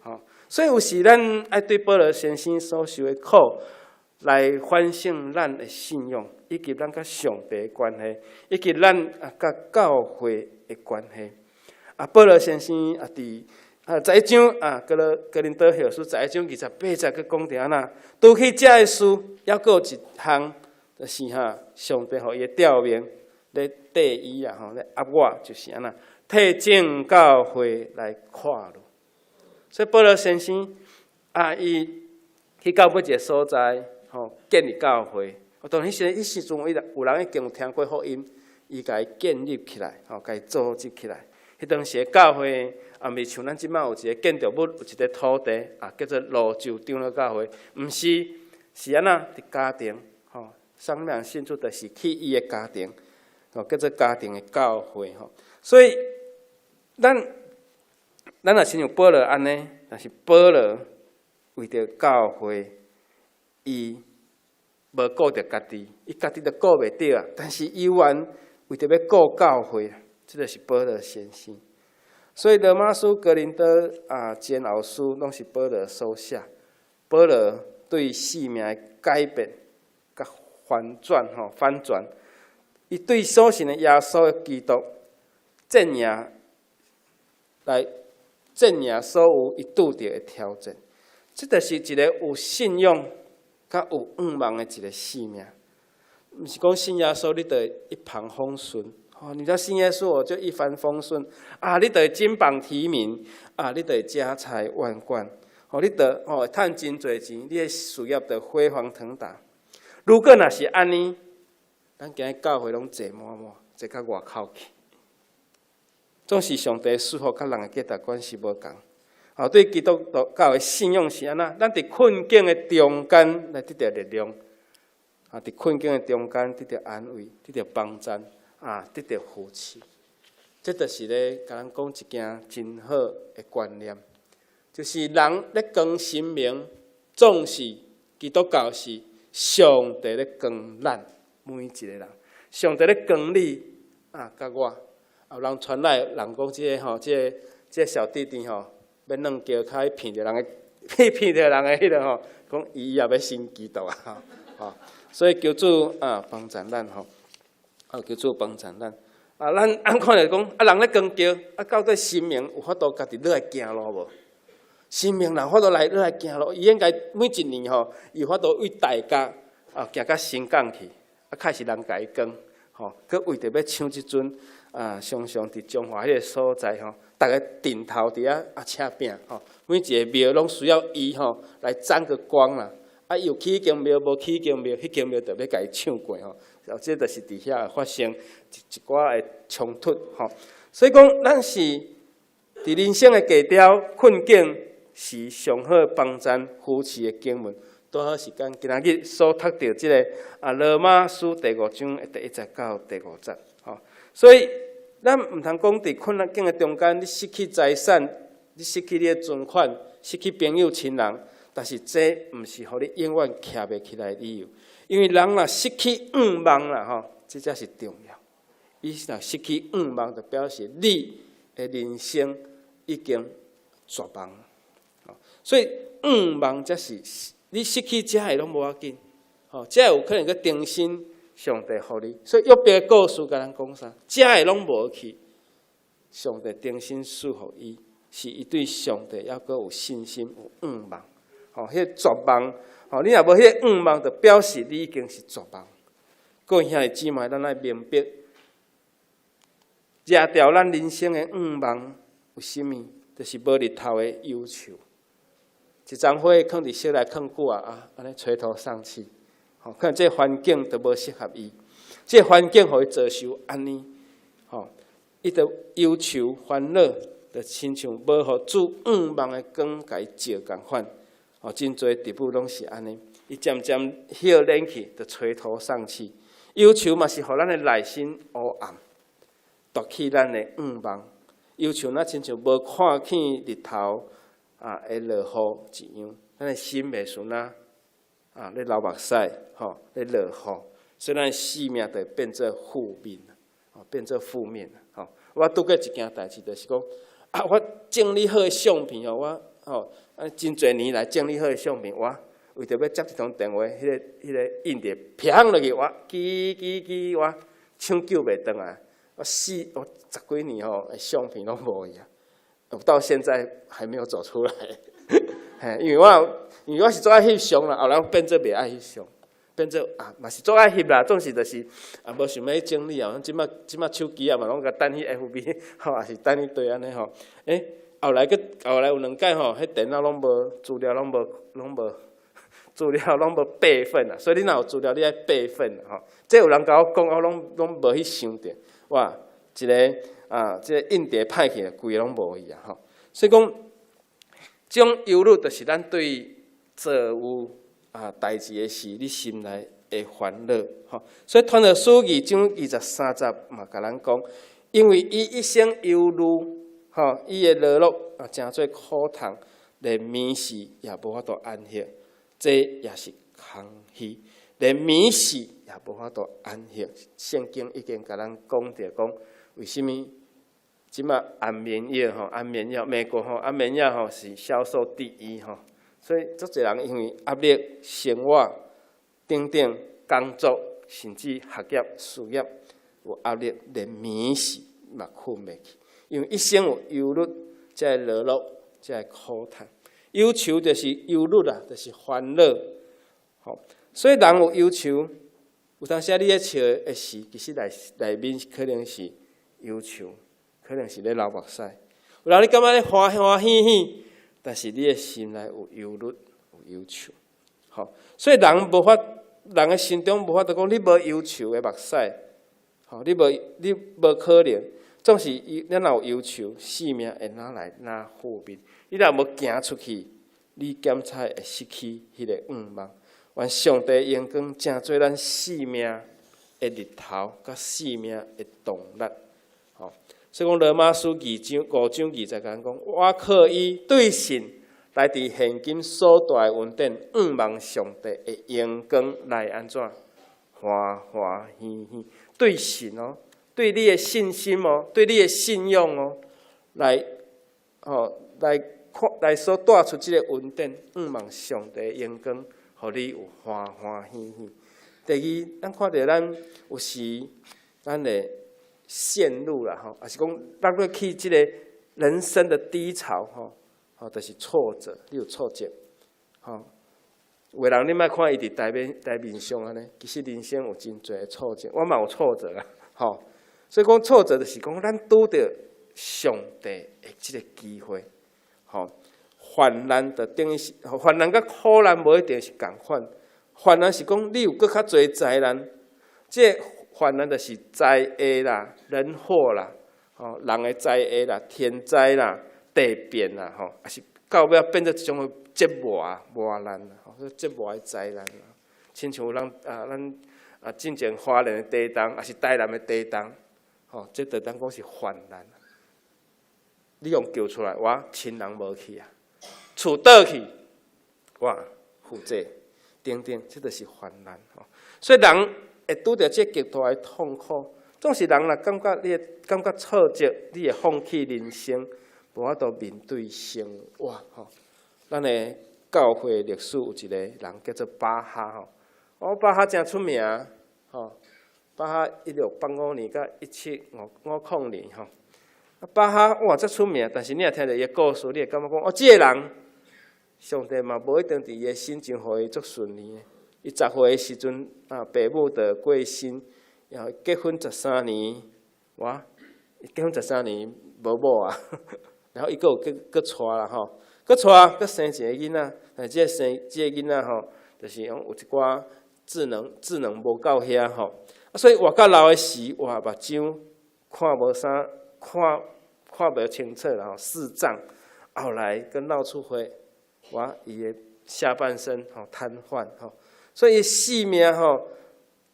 吼，所以有時咱愛對保羅先生所受的苦來反省咱的信仰，以及咱佮上帝的關係，以及咱佮教會的關係。保羅先生佇十一章哥林多後書十一章28節，閣講著按怎？除去這个事，猶閣有一項，就是哈，上帝予伊的吊命咧綴伊啊，吼咧壓我，就是按怎？替眾教會來看慮。所以保羅先生伊去到每一个所在，吼，建立教會。當然，彼時陣，伊有人已經有聽過福音，伊共伊建立起來，吼，共伊組織起來。彼當時的教會，也毋是像咱這擺有一个建築物，有一个土地，叫做蘆洲長老教會，毋是，是按怎？佇家庭，吼，啥物人信主，就是去伊的家庭，吼，叫做家庭的教會，吼。所以，咱若親像保羅按呢，但是保羅為著教會，伊無顧著家己，伊家己都顧袂著啊。但是伊猶原為著欲顧教會，這就是保羅先生。所以羅馬書、哥林多前後書攏是保羅所寫。保羅對生命的改變、佮翻轉吼反轉，伊對所信的耶穌基督戰贏來戰贏所有伊拄著的挑戰。這就是一个有信仰、佮有向望的一个生命。毋是講信耶穌你就一帆風順，哦，你若信耶穌我就一帆風順啊！你就會金榜題名啊！你就會家財萬貫，哦，你就會趁真濟錢，你的事業就飛黃騰達。如果若是按呢，咱今日教會攏坐滿滿，坐到外口去。總是上帝賜福，佮人的價值觀是無仝。哦，對基督教的信仰是按怎？咱佇困境的中間來得著力量，佇困境的中間得著安慰，得著幫贊，得著扶持。這就是咧，共咱講一件真好的觀念，就是人咧光神明，總是基督教是上帝咧光咱每一个人，上帝咧光你佮我。有人傳來人講這个吼，這個小弟弟吼，欲軟轎跤去騙著人的，去騙著人的彼个吼，講伊也欲信基督啊，吼，所以求主幫助咱吼，求主幫助咱。咱按看著講，人咧光轎，到底神明有法度家己落來行路無？神明若有法度來落來行路，伊應該每一年吼，伊有法度對大甲行到新港去，開始人共伊光，吼，閣為著欲搶這尊常常佇彰化彼个所在吼，逐个陣頭佇遐車餅吼，每一个廟攏需要伊吼來沾個光啦。伊有起彼間廟，無起彼間廟，彼間廟就欲共伊搶過吼。這就是佇遐發生一寡的衝突吼。所以講，咱是佇人生的低潮困境，是上好幫贊扶持的經文。拄好是咱今仔日所讀著這个羅馬書第五章的第1節到第5節吼。所以，咱毋通講佇困難境的中間，你失去財產，你失去你的存款，失去朋友親人，但是這毋是予你永遠徛袂起來的理由。因為人若失去向望啦吼，這才是重要。你若失去向望，就表示你的人生已經絕望。所以向望才是你失去這个攏無要緊，吼，這有可能閣重新上帝予你。所以約伯的故事共咱講啥？這个攏無去，上帝重新賜予伊，是伊對上帝猶閣有信心、有向望。吼，彼個絕望，吼，你若無彼個向望，就表示你已經是絕望。各位兄弟姊妹，咱愛明白，掠掉咱人生的向望有啥物？就是無日頭的憂愁。一叢花囥佇室內囥久啊，啊，按呢垂頭喪氣，吼，可能這個環境都無適合伊，這個環境予伊遭受按呢，吼，伊就憂愁煩惱，就親像無予主向望的光共伊照仝款，吼，真濟植物攏是按呢，伊漸漸葉蔫去，就垂頭喪氣。憂愁嘛是予咱的內心烏暗，奪去咱的向望。憂愁若親像無看見日頭啊，會落雨一樣，咱的心袂順啊，啊，咧流目屎，吼，咧落雨，所以咱的生命就會變做負面，吼，變做負面，吼。我拄過一件代誌，就是講，啊，我整理好的相片吼，我吼，啊，真濟年來整理好的相片，我為著欲接一通電話，彼個硬碟啪落去，我吱吱吱，我搶救袂轉來，我死，我十幾年吼，相片攏無去啊。我到現在還沒有走出來，嘿，因為我是足愛翕相啦，後來我變做袂愛翕相，變做啊嘛是足愛翕啦，總是就是啊無想欲去整理啊，這馬手機啊嘛攏共等去 FB 吼，也是等去對按呢吼，欸，後來有兩擺吼，彼電腦攏無資料，攏無攏無資料攏無備份啊，所以你若有資料，你愛備份吼。這有人共我講，我攏攏無去想著，哇，一个啊，這個硬碟歹去，規个攏無去啊吼。所以講，這種憂慮就是咱對造有啊代誌的事，你心內的煩惱吼。所以傳道書二章二十三節嘛，共咱講，因為伊一生憂慮，吼，伊的勞碌啊，成做苦痛，連眠時也無法度安息，這也是空虛，連眠時也無法度安息。聖經已經共咱講著講，為啥物？這馬安眠藥吼，安眠藥，美國吼，安眠藥吼是銷售第一吼，所以足濟人因為壓力、生活等等工作，甚至學業、事業有壓力，連眠時嘛睏袂去，因為一生有憂慮，才會勞碌，才會苦痛。憂愁就是憂慮啦，就是煩惱。吼，所以人有憂愁，有當時你咧笑的時，其實內內面可能是憂愁。可能是咧流目屎，有人你感覺咧歡歡喜喜，但是你的心內有憂慮、有憂愁，吼，所以人無法，人的心中無法度講你無憂愁的目屎，吼，你無可能，總是咱若有憂愁，生命會哪來哪負面？你若無行出去，你檢查會失去彼個向望。願上帝榮光成做咱生命的日頭，佮生命的動力，吼。所以講，羅馬書二章五章二節共咱講，我靠伊對信來佇現今所大的恩典，向望上帝的榮光來按怎歡歡喜喜。對信哦，對你的信心哦，對你的信仰哦，來吼來看來所帶出這個恩典，向望上帝的榮光，予你有歡歡喜喜。第二，咱看著咱有時咱會陷入啦吼，抑是講落入去這个人生的低潮吼，吼，就是挫折，你有挫折，吼。有的人你莫看伊佇台面台面上按呢，其實人生有真濟的挫折，我嘛有挫折啊，吼。所以講挫折就是講咱拄著上帝的這个機會，吼。患難就等於是患難佮苦難無一定是仝款，患難是講你有閣較濟災難，這個患難就是災厄啦、人禍啦、吼人的災厄啦、天災啦、地變啦，吼，抑是到尾變做一種折磨磨難，吼，折磨的災難。親像咱啊，咱啊，進前花蓮的地動，抑是台南的地動，吼，這就當講是患難。你用叫出來，哇親人無去啊，厝倒去，哇負債等等，這就是患難。吼，所以人會拄著這極大的痛苦，總是人若感覺你會感覺挫折，你會放棄人生，無法度面對生活吼。咱的教會歷史有一個人叫做巴哈吼，哦，巴哈誠出名吼。巴哈1685年佮1750年吼。啊，巴哈哇，遮出名，但是你若聽著伊的故事，你會感覺講哦，這个人上帝嘛無一定佇伊的身上予伊足順利的。伊10歲的時陣啊，爸母就過身，然後結婚十三年，哇，結婚十三年無某啊，然後伊閣有閣閣娶啦吼，閣娶閣生一个囡仔，但這个生這个囡仔吼，就是講有一寡智能無夠遐吼，啊，所以活到老的時，哇，目睭看無啥，看看袂清楚啦吼，視障，後來閣腦出血，哇，伊的下半身吼癱瘓吼。所以性命吼，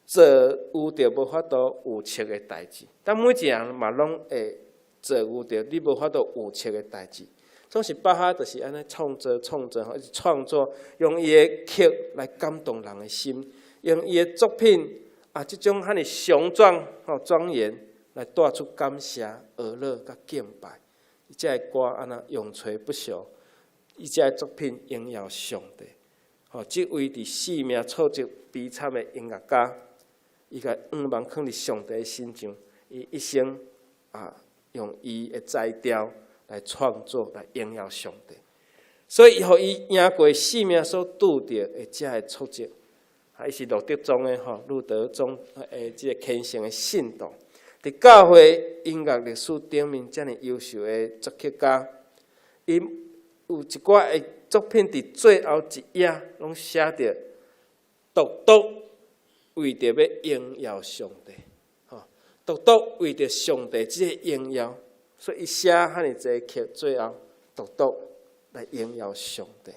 遭遇著無法度預測的代誌，但每一個人嘛攏會遭遇著你無法度預測的代誌。總是巴哈就是按呢創作創作吼，一直創作，用伊的曲來感動人的心，用伊的作品啊，這種遐爾雄壯吼莊嚴，來帶出感謝、哀樂佮敬拜。伊這个歌按呢永垂不朽，伊這个作品榮耀上帝。吼，這位佇生命挫折悲慘的音樂家，伊共向望囥佇上帝身上，伊一生啊，用伊的才調來創作，來榮耀上帝。所以，予伊贏過生命所拄著的這个挫折，啊，伊是路德宗的吼，路德宗的這个虔誠的信徒，佇教會音樂歷史頂面遮爾優秀的作曲家，伊有一寡的作品佇最後一頁攏寫著，獨獨為著欲榮耀上帝，吼，獨獨為著上帝這個榮耀，所以伊寫遐爾濟曲，最後獨獨來榮耀上帝，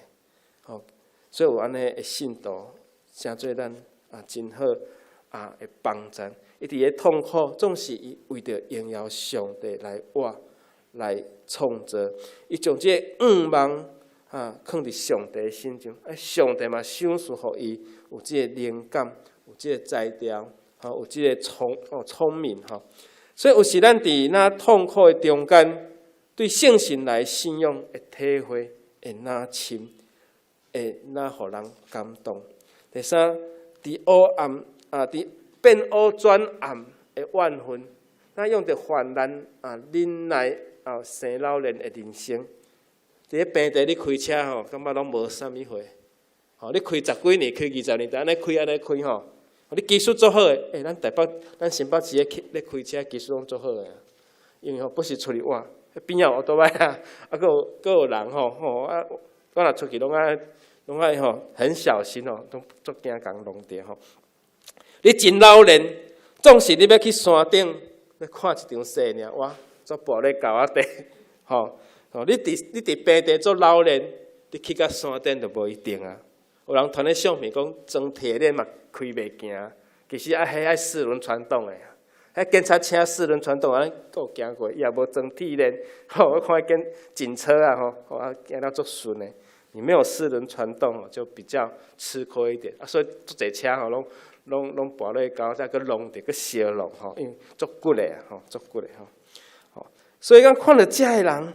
吼，所以有按呢的信徒，成做咱啊真好啊的幫贊。伊佇咧痛苦，總是伊為著榮耀上帝來活來創造。伊將這個向望啊，囥佇上帝身上，啊，上帝嘛賞賜予伊有這個靈感，有這個才調，吼，有這個聰哦聰明吼。所以有時咱佇那痛苦的中間，對聖神來信仰的體會會若深，會若予人感動。第三，佇黑暗啊，佇變烏轉暗的怨恨，咱用著患難啊忍耐啊生老練的人生。佇咧平地你開車吼，感覺攏無啥物貨。吼，你開十幾年、開20年，就按呢開按呢開吼。你技術足好的，欸，咱台北、咱新北市咧咧開車技術攏足好的，因為吼不時出去哇，邊仔有歐多擺啊，啊，閣有閣有人吼吼啊，我若出去攏愛攏愛吼很小心吼，攏足驚共弄著吼。你真老練，總是你欲去山頂欲看一場戲爾，哇，煞跋咧溝仔底，吼吼，你佇平地足老練，你去到山頂就無一定啊。有人傳咧相片講裝鐵鏈嘛開袂行，其實愛彼愛四輪傳動的，彼警察車四輪傳動，按呢閣有行過，伊也無裝鐵鏈，吼，我看彼警車啊吼，吼啊行了足順的。你沒有四輪傳動就比較吃虧一點啊，所以足濟車吼攏攏攏跋落溝，再閣弄著閣相弄吼，因為足骨的吼，足骨的吼。吼，所以講看著遮的人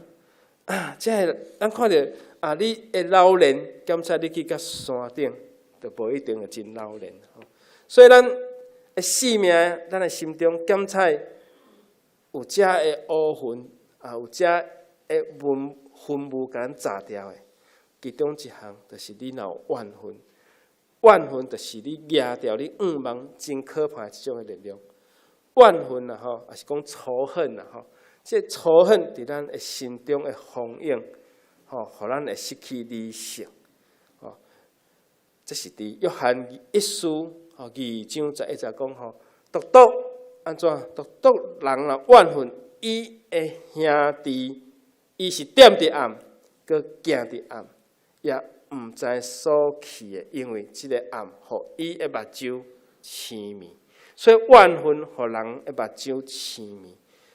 啊，遮的咱看著啊，你會老練，檢測你去到山頂，就無一定會真老練吼。所以咱的生命，咱的心中檢測有遮的烏雲啊，有遮的雲雲霧共咱罩牢的。其中一項就是你若有怨恨，怨恨就是你壓掉你向望真可怕的這種的力量。怨恨啊吼，抑是講仇恨啊吼，這仇恨佇咱的心中的封印，吼，予咱會失去理性，吼。這是佇約翰一書吼2章11節講吼，獨獨按怎？獨獨人若怨恨伊的兄弟，伊是踮佇暗，閣行佇暗，也毋知所去的，因為這个暗予伊的目睭青盲，所以怨恨予人的目睭青盲。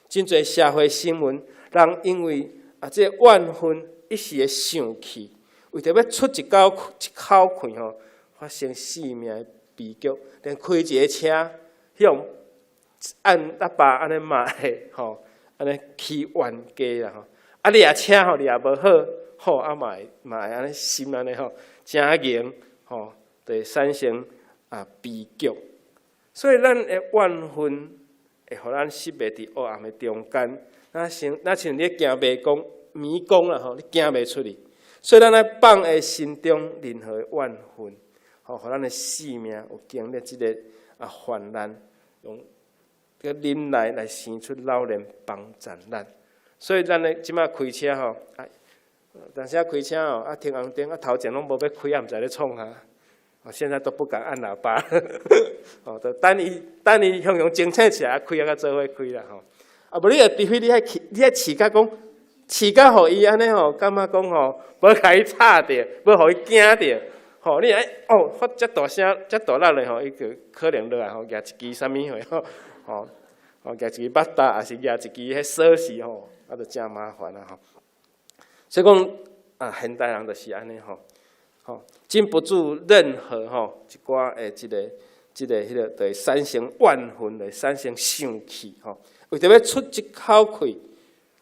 真濟社會新聞，人因為啊這个怨恨一時的生氣，為著欲出一口氣吼，發生性命的悲劇，連開一个車，彼予按喇叭按呢罵的吼，按呢起冤家啦吼。啊，你若車吼，掠無好，吼，啊嘛會嘛會按呢心按呢吼，誠硬吼，就會產生啊悲劇。所以咱的怨恨會予咱失迷佇黑暗的中間，若像你行迷宮迷宮啦吼，你行袂出去。所以咱愛放下心中任何的怨恨，吼，予咱的性命有經歷這个啊患難，用這个忍耐來生出老練幫助咱。所以咱咧這擺開車吼，啊，當時啊開車吼，啊停紅燈，啊頭前攏無欲開，啊毋知咧創啥，哦，現在都不敢按喇叭，哦，就等伊等伊雄雄清醒起來，開啊，才做伙開啦吼。啊，無你著除非你愛試，你愛試甲講，試甲予伊按呢吼，感覺講吼，無共伊吵著，無予伊驚著，吼，你愛哦發遮大聲、遮大力咧吼，伊就可能落來吼，舉一支啥物貨吼，吼，吼，舉一支捌刀，抑是舉一支彼鎖匙吼，啊，就誠麻煩啊吼。所以講啊，現代人就是按呢吼，吼，禁不住任何吼一寡的這个、這个、彼个，就會產生怨恨，會產生生氣吼。為著欲出一口氣，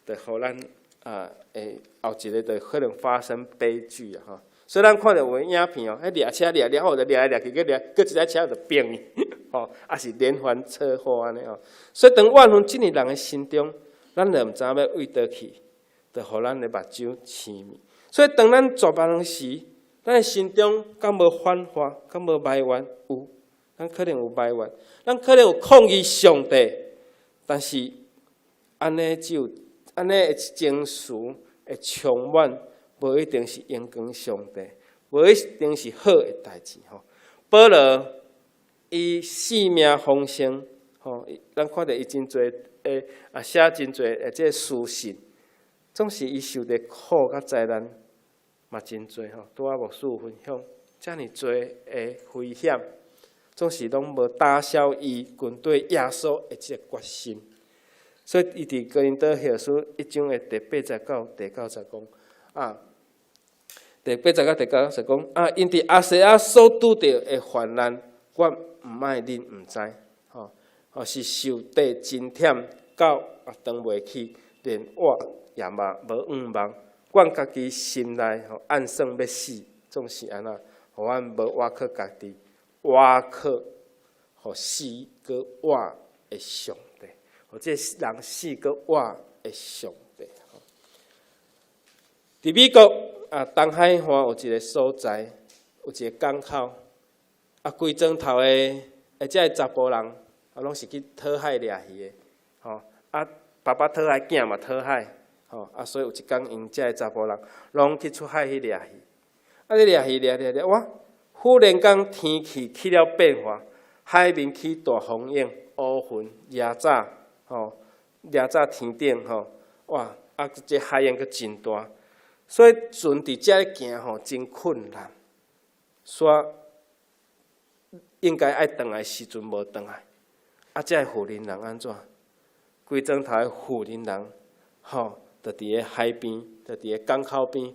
就予咱啊，會後一个就可能發生悲劇啊吼。所以咱看著有的影片哦，彼掠車掠掠好，就掠來掠去，閣掠，閣一台車就變去，吼，抑是連環車禍按呢吼。所以當怨恨進入人的心中，咱就毋知影欲對佗去，就予咱的目睭痴迷。所以當咱絕望時，咱的心中敢無反話，敢無埋怨？有，咱可能有埋怨，咱可能有抗議上帝，但是按呢只有按呢的情緒會充滿，無一定是榮光上帝，無一定是好的代誌吼。保羅伊生命豐盛，吼，咱看著伊真濟的啊寫真濟的這个書信，總是伊受的苦佮災難嘛真濟吼。拄仔牧師有分享，遮爾濟的危險，總是攏無打消伊跟隨耶穌的這个決心。所以，伊佇哥林多後書一章的第八節到第九節講啊，第八節到第九節講啊，𪜶佇亞細亞所拄著的患難，我毋愛恁毋知，吼，吼是受地真忝到啊當袂起，連活也嘛無向望。阮家己心內吼暗算欲死，總是按怎，予阮無倚靠家己，倚靠予死閣活的上帝。予這人死閣活的上帝。佇美國啊，東海岸有一个所在，有一个港口，啊，規莊頭的的這个查埔人，啊，攏是去討海掠魚的，吼，啊，爸爸討海，囝嘛討海，吼，啊，所以有一工，𪜶這个查埔人攏去出海去掠魚，啊，咧掠魚掠掠掠，哇！忽然間天氣起了變化，海面起大風湧，烏雲掠罩，吼，掠罩天頂，吼，哇！啊，這海湧閣真大，所以船佇遮咧行吼真困難，煞應該愛轉來時陣無轉來，啊，這个婦人人按怎？規莊頭的婦人人，吼，就佇咧海邊，就佇咧港口邊，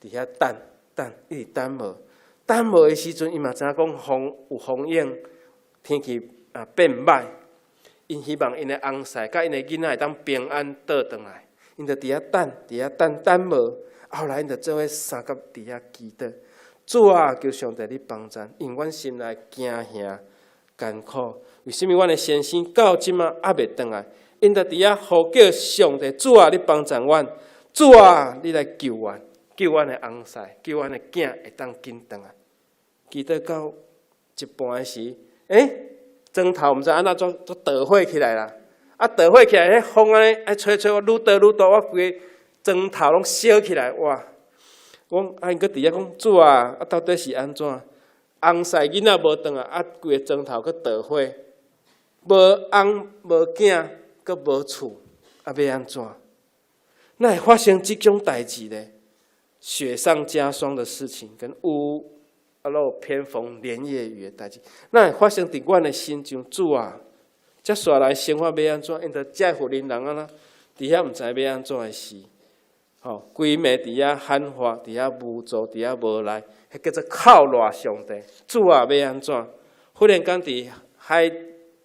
佇遐等等，一直等無，等無的時陣，伊嘛知影講風有風湧，天氣啊變歹，𪜶希望𪜶的翁婿佮𪜶的囡仔會當平安倒轉來，𪜶就佇遐等，佇遐等，等無，後來𪜶就做伙相佮佇遐祈禱，主啊，求上帝你幫贊，因為阮心內驚嚇艱苦，為啥物阮的先生到這馬猶未轉來？𪜶就佇遐呼叫上帝，主啊，你幫贊阮，主啊，你來救阮，救阮的翁婿，救阮的囝會當緊轉來。祈禱到一半的時，欸，莊頭毋知按怎怎怎著火起來啦！啊，著火起來，彼風按呢愛吹吹，我愈著愈大，我規个莊頭攏燒起來，哇！我講啊，𪜶閣佇遐講，主啊，啊到底是按怎？翁婿囡仔無轉來，啊，規个莊頭閣著火，無翁無囝，閣無厝，啊，欲按怎？哪會發生這種代誌呢？雪上加霜的事情，跟屋漏偏逢連夜雨的代誌，哪會發生佇阮的身上？主啊，接紲來生活欲按怎？𪜶著這婦人人按怎？佇遐毋知欲按怎的時，吼，規暝佇遐喊話，佇遐無助，佇遐無奈，彼叫做哭賴上帝。主啊，欲按怎？忽然間佇海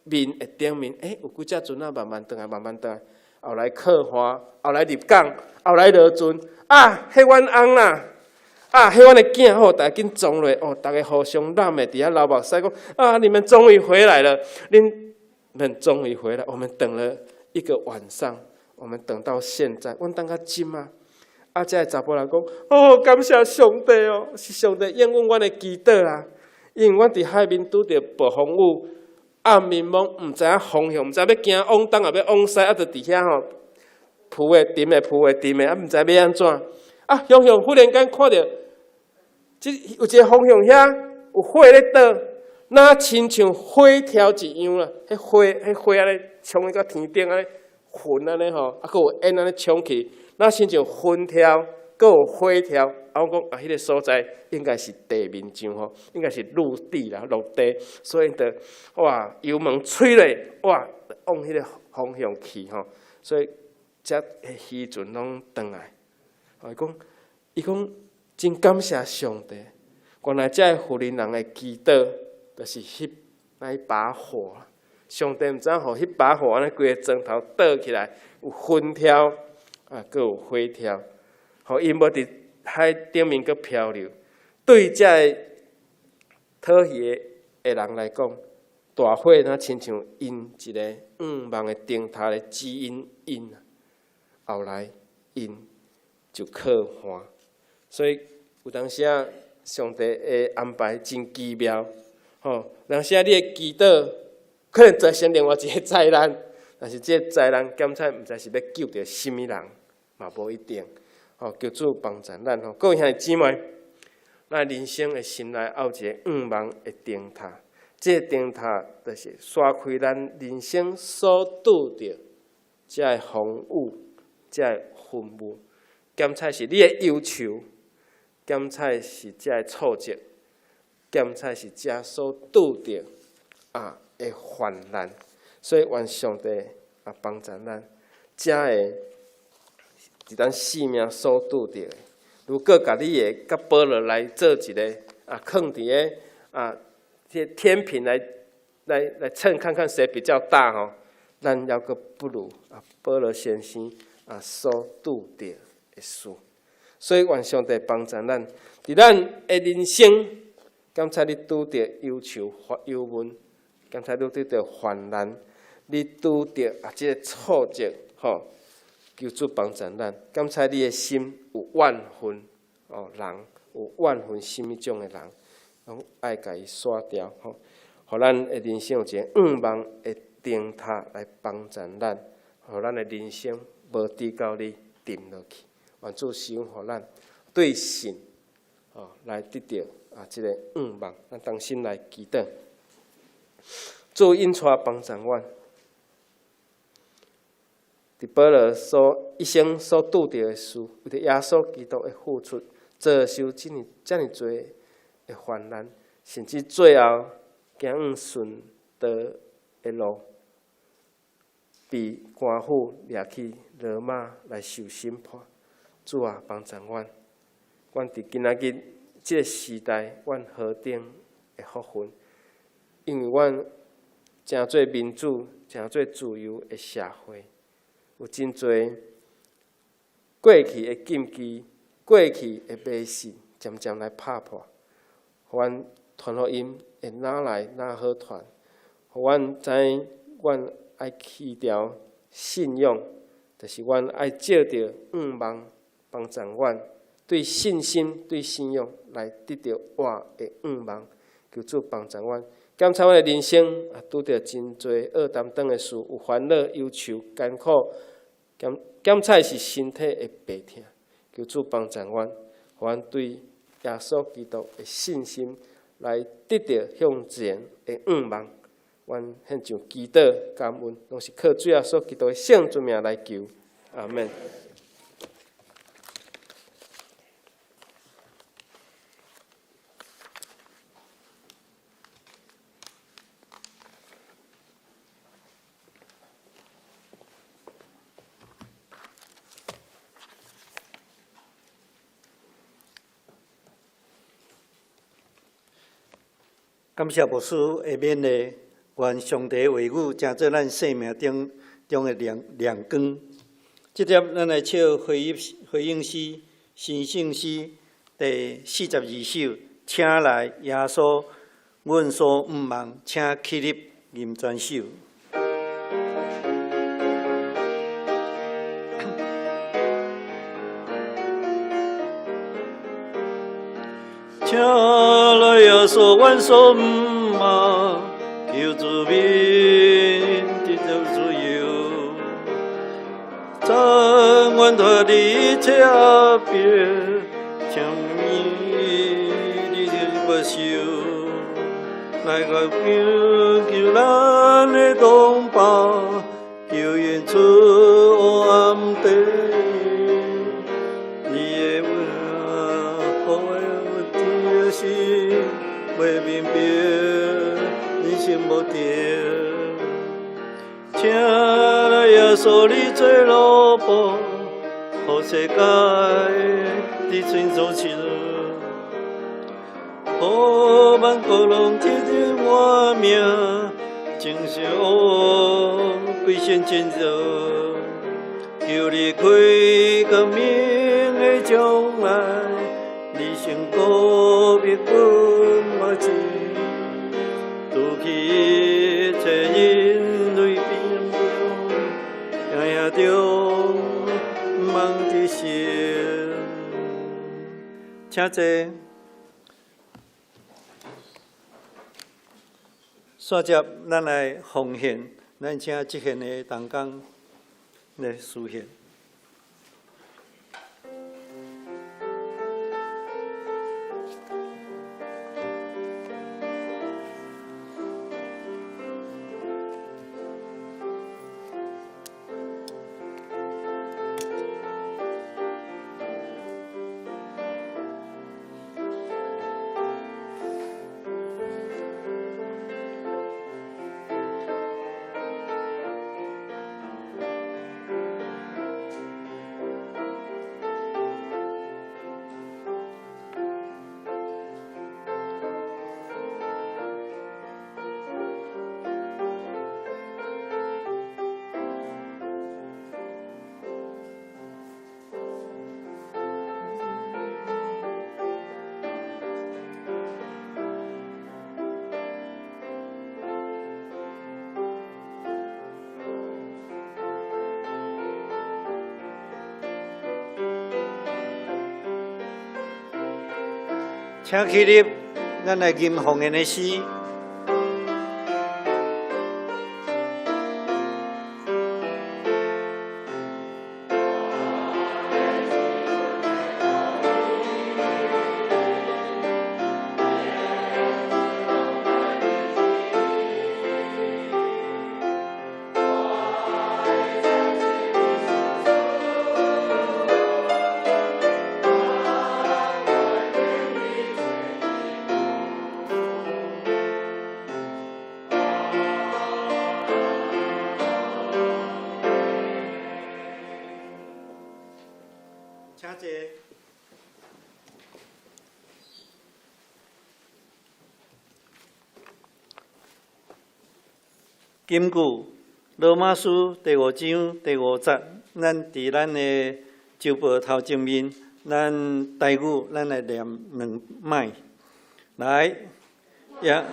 面的頂面，欸，有幾隻船仔慢慢轉來，慢慢轉來。後來靠岸，後來入港，後來落船。啊，彼阮翁啦！啊，彼阮的囝吼，逐家緊衝落，哦，逐家互相攬的，佇遐流目屎，講啊，你們終於回來了，恁們終於回來，我們等了一個晚上，我們等到現在，阮等到這馬。啊，這个查埔人講，哦，感謝上帝哦，是上帝應允阮的祈禱啦。因為阮佇海面拄著暴風雨，暗暝暝，毋知影方向，毋知欲行往東抑欲往西，啊，就佇遐吼，浮的沉的，浮的沉的，啊，毋知欲按怎。啊，雄雄忽然間看著，這有一个方向遐有火咧倒，若親像火柱一樣啦，彼火按呢衝去到天頂按呢雲按呢吼，啊，閣有煙按呢衝去，若親像雲柱，閣有火柱。啊，我講啊，彼个所在應該是地面上吼，應該是陸地啦，陸地，所以就哇油門吹落，哇往彼个方向去吼，所以才漁船攏轉來。伊講，伊講真感謝上帝，原來這个婦人人的祈禱，就是彼那一把火。上帝毋知影予彼把火按呢規个磚頭倒起來，有雲柱，啊，閣有火柱，予𪜶無佇海頂面閣漂流。對這个討魚的人來講，大火若親像𪜶一个向望的燈塔咧指引𪜶。後來𪜶就靠岸，所以有當時啊，上帝的安排真奇妙，吼！有當時啊，你的祈禱可能造成另外一个災難，但是這个災難檢查毋知是欲救著啥物人，嘛無一定。吼，求主幫助咱吼，各位兄弟姊妹，咱人生的心內猶有一个向望的燈塔，這个燈塔就是刷開咱人生所拄著這个風雨、這个雲霧，檢查是你的憂愁，檢查是這个挫折，檢查是這所拄著啊的患難。所以願上帝啊幫助咱，這个佇咱生命所拄著的，如果共你的佮保羅來做一个啊，囥佇个啊，這天平來來來稱看看誰比較大吼，咱猶閣不如啊保羅先生啊所拄著的事。所以願上帝幫助咱，佇咱的人生，敢若你拄著憂愁、憂悶，敢若你拄著患難，你拄著啊這个挫折，吼。求主幫助咱，敢若你的心有怨恨哦，人有怨恨啥物種的人，攏愛共伊刷掉吼，予咱的人生有一个向望的燈塔來幫助咱，予咱的人生無致到你沉落去。願主賜予咱對神哦來得著啊這个向望，咱同心來祈禱，主引帶幫助阮。佇保羅所一生所拄著的事，為著耶穌基督的付出，遭受這爾遮爾濟的患難，甚至最後行往殉道的路，被官府掠去羅馬來受審判。主啊，幫助阮，阮佇今仔日這个時代，阮何等的福分，因為阮成做民主、成做自由的社會。有真濟過去的禁忌、過去的迷信，漸漸來拍破，予阮傳福音會哪來哪好傳，予阮知影阮愛去著信仰，就是阮愛藉著向望幫助阮對信心、對信仰來得著活的向望，求主幫助阮。檢查阮的人生啊，拄著真濟惡擔當的事，有煩惱、憂愁、艱苦，檢檢查是身體的病痛。求主幫助阮，予阮對耶穌基督的信心來得著向前的向望。阮獻上祈禱感恩，攏是靠主耶穌基督的聖尊名來求。阿們。感謝牧師的勉勵，願上帝話語成做咱生命中中的亮亮光。這粒咱來唱回應回應詩、神聖詩第42首，請來耶穌，阮所毋望，請起立吟全首。請來耶穌，阮所毋望，求主免得到自由，暫願脫離一切壓迫，請你你不受，來個救救咱的同胞，救援出黑暗地。你的恩予我的心，袂明白人生目的。請來耶穌，你做路途，予世界的清楚起來，予萬國攏得得我名，真是哦，歸神拯救，求你開光明的將來，你成告別阮我情，除去一切人類變變，夜夜中夢的心，請坐。煞接咱來奉獻，咱請這獻的同工來司獻。請起立，咱來吟奉獻的詩。請坐。根據羅馬書第五章第五節，咱佇咱的周報頭前面，咱台語咱來念兩擺。來，也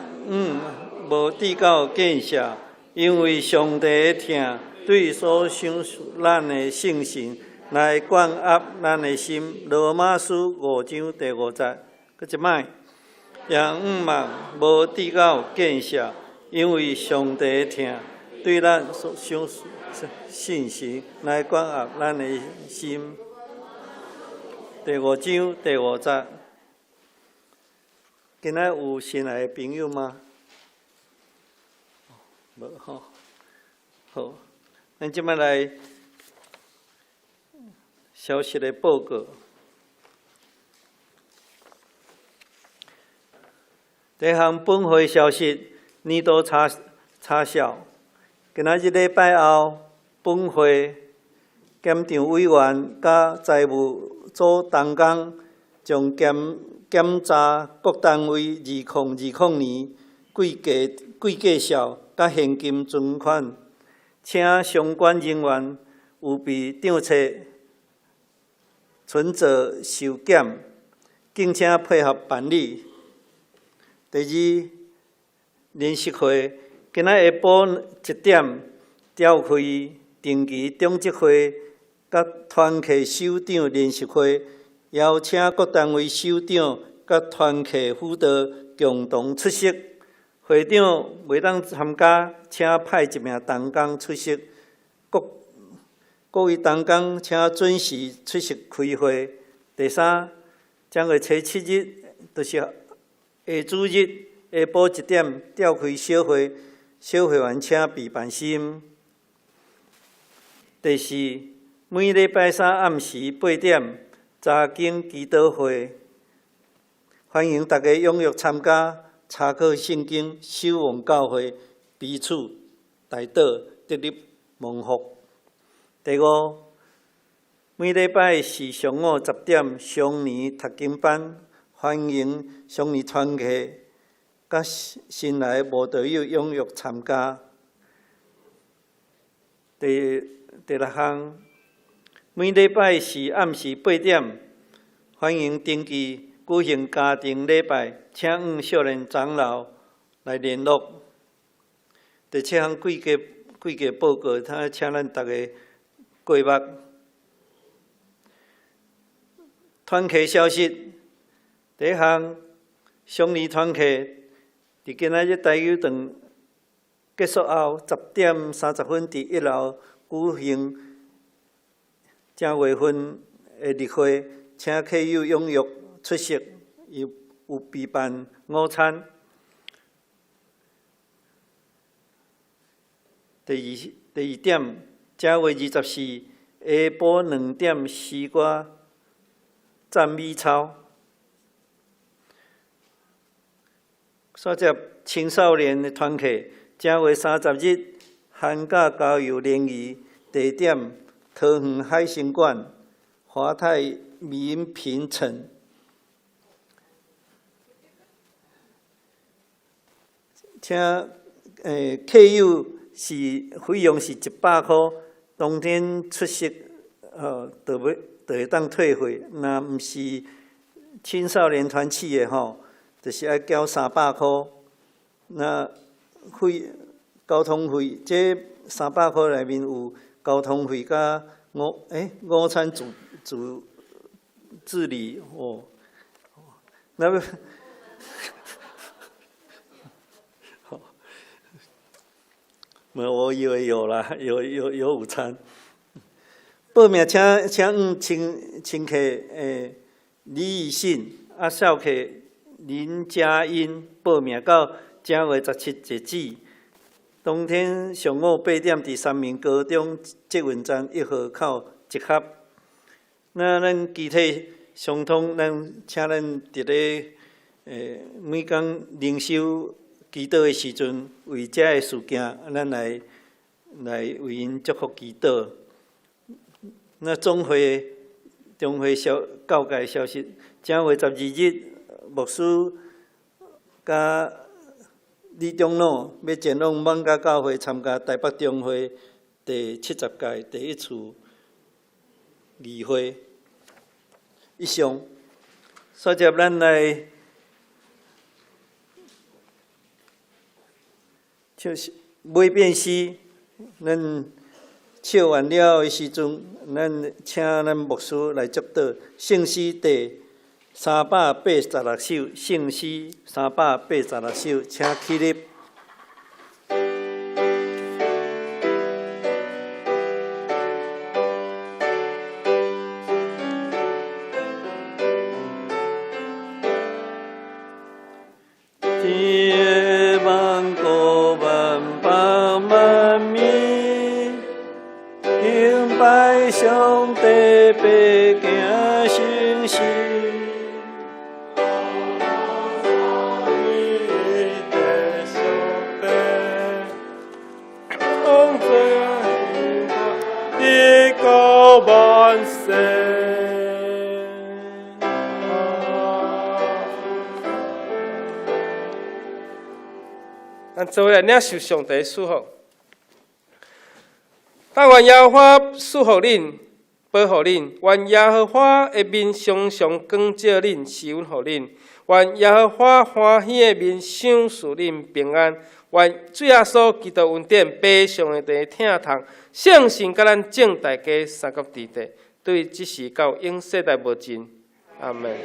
無至到見笑，因為上帝的疼對所賞賜咱的聖神來關壓咱的心。羅馬書五章第五節，閣一擺，也嘛無至到見笑，因為上帝的疼對咱所賞賜聖神來關壓咱的心。第五章第五節。今仔有新來的朋友嗎？無吼，好，咱這擺來消息的報告。第一項本會消息，年度查查銷。今仔日禮拜後，本會檢丈委員佮財務組同工將檢檢查各單位2020年季計季績效佮現金存款請相關人員有備帳冊、存摺收檢，敬請配合辦理。第二，聯席會今仔下晡1點召開定期長執會佮團契首長聯席會，邀請各單位首長佮團契輔導共同出席。會長袂當參加，請派一名同工出席。各位同工請準時出席開會。第三，正月初七日，就是下主日下晡1點召開小會，小會員請備辦心。第四，每禮拜三暗時8點查經祈禱會，歡迎大家踴躍參加，查考聖經，守望教會，彼此代禱，得力蒙福。第五，每禮拜四上午10點雙年讀經班，歡迎雙年團契佮新來慕道友踴躍參加。第六項，每禮拜四暗時8點，歡迎登記舉行家庭禮拜，請向少年長老來聯絡。第七項季報告，他請咱逐家過目。團契消息，第一項，雙年團契佇今仔日台語堂結束後，10點30分佇一樓舉行正月份的例會，請客友踴躍出席，有備辦午餐。第二點，正月24下晡2點詩歌讚美操。煞接青少年的團契，正月30日寒假郊遊聯誼，地點桃園海星館、華泰名品城。請客友是費用是100箍，當天出席，就會當退費。若毋是青少年團契的吼，就是愛繳300箍。那費交通費，這300箍內面有交通費佮午餐自理哦。那麼。無，我以為有啦，有午餐。報名請向親客李以信、少客林佳音報名到正月17截止。當天上午8點，佇三民高中捷運站1號口集合。那咱其他相通，咱請咱佇咧每工靈修祈禱的時陣，為這个事件，咱來為𪜶祝福祈禱。那總會中會教界消息，正月12日，牧師佮李長老欲前往艋舺教會參加台北中會第70屆第一次議會。以上，煞接咱來。就是買變詩，咱唱完了的時陣，咱請咱牧師來祝禱。聖詩第386首，聖詩386首，請起立。天萬國萬邦萬民，敬拜上帝，百行誠實。萬世。咱做伙來領受上帝的祝福。但願耶和華賜福恁，保護恁；願耶和華的面常常光照恁，施恩予恁；願耶和華歡喜的面賞賜恁平安。願主耶穌基督恩典、父上帝疼痛、聖神佮咱眾大家相佮佇咧，對這時到永世代無盡。阿門。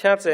請坐。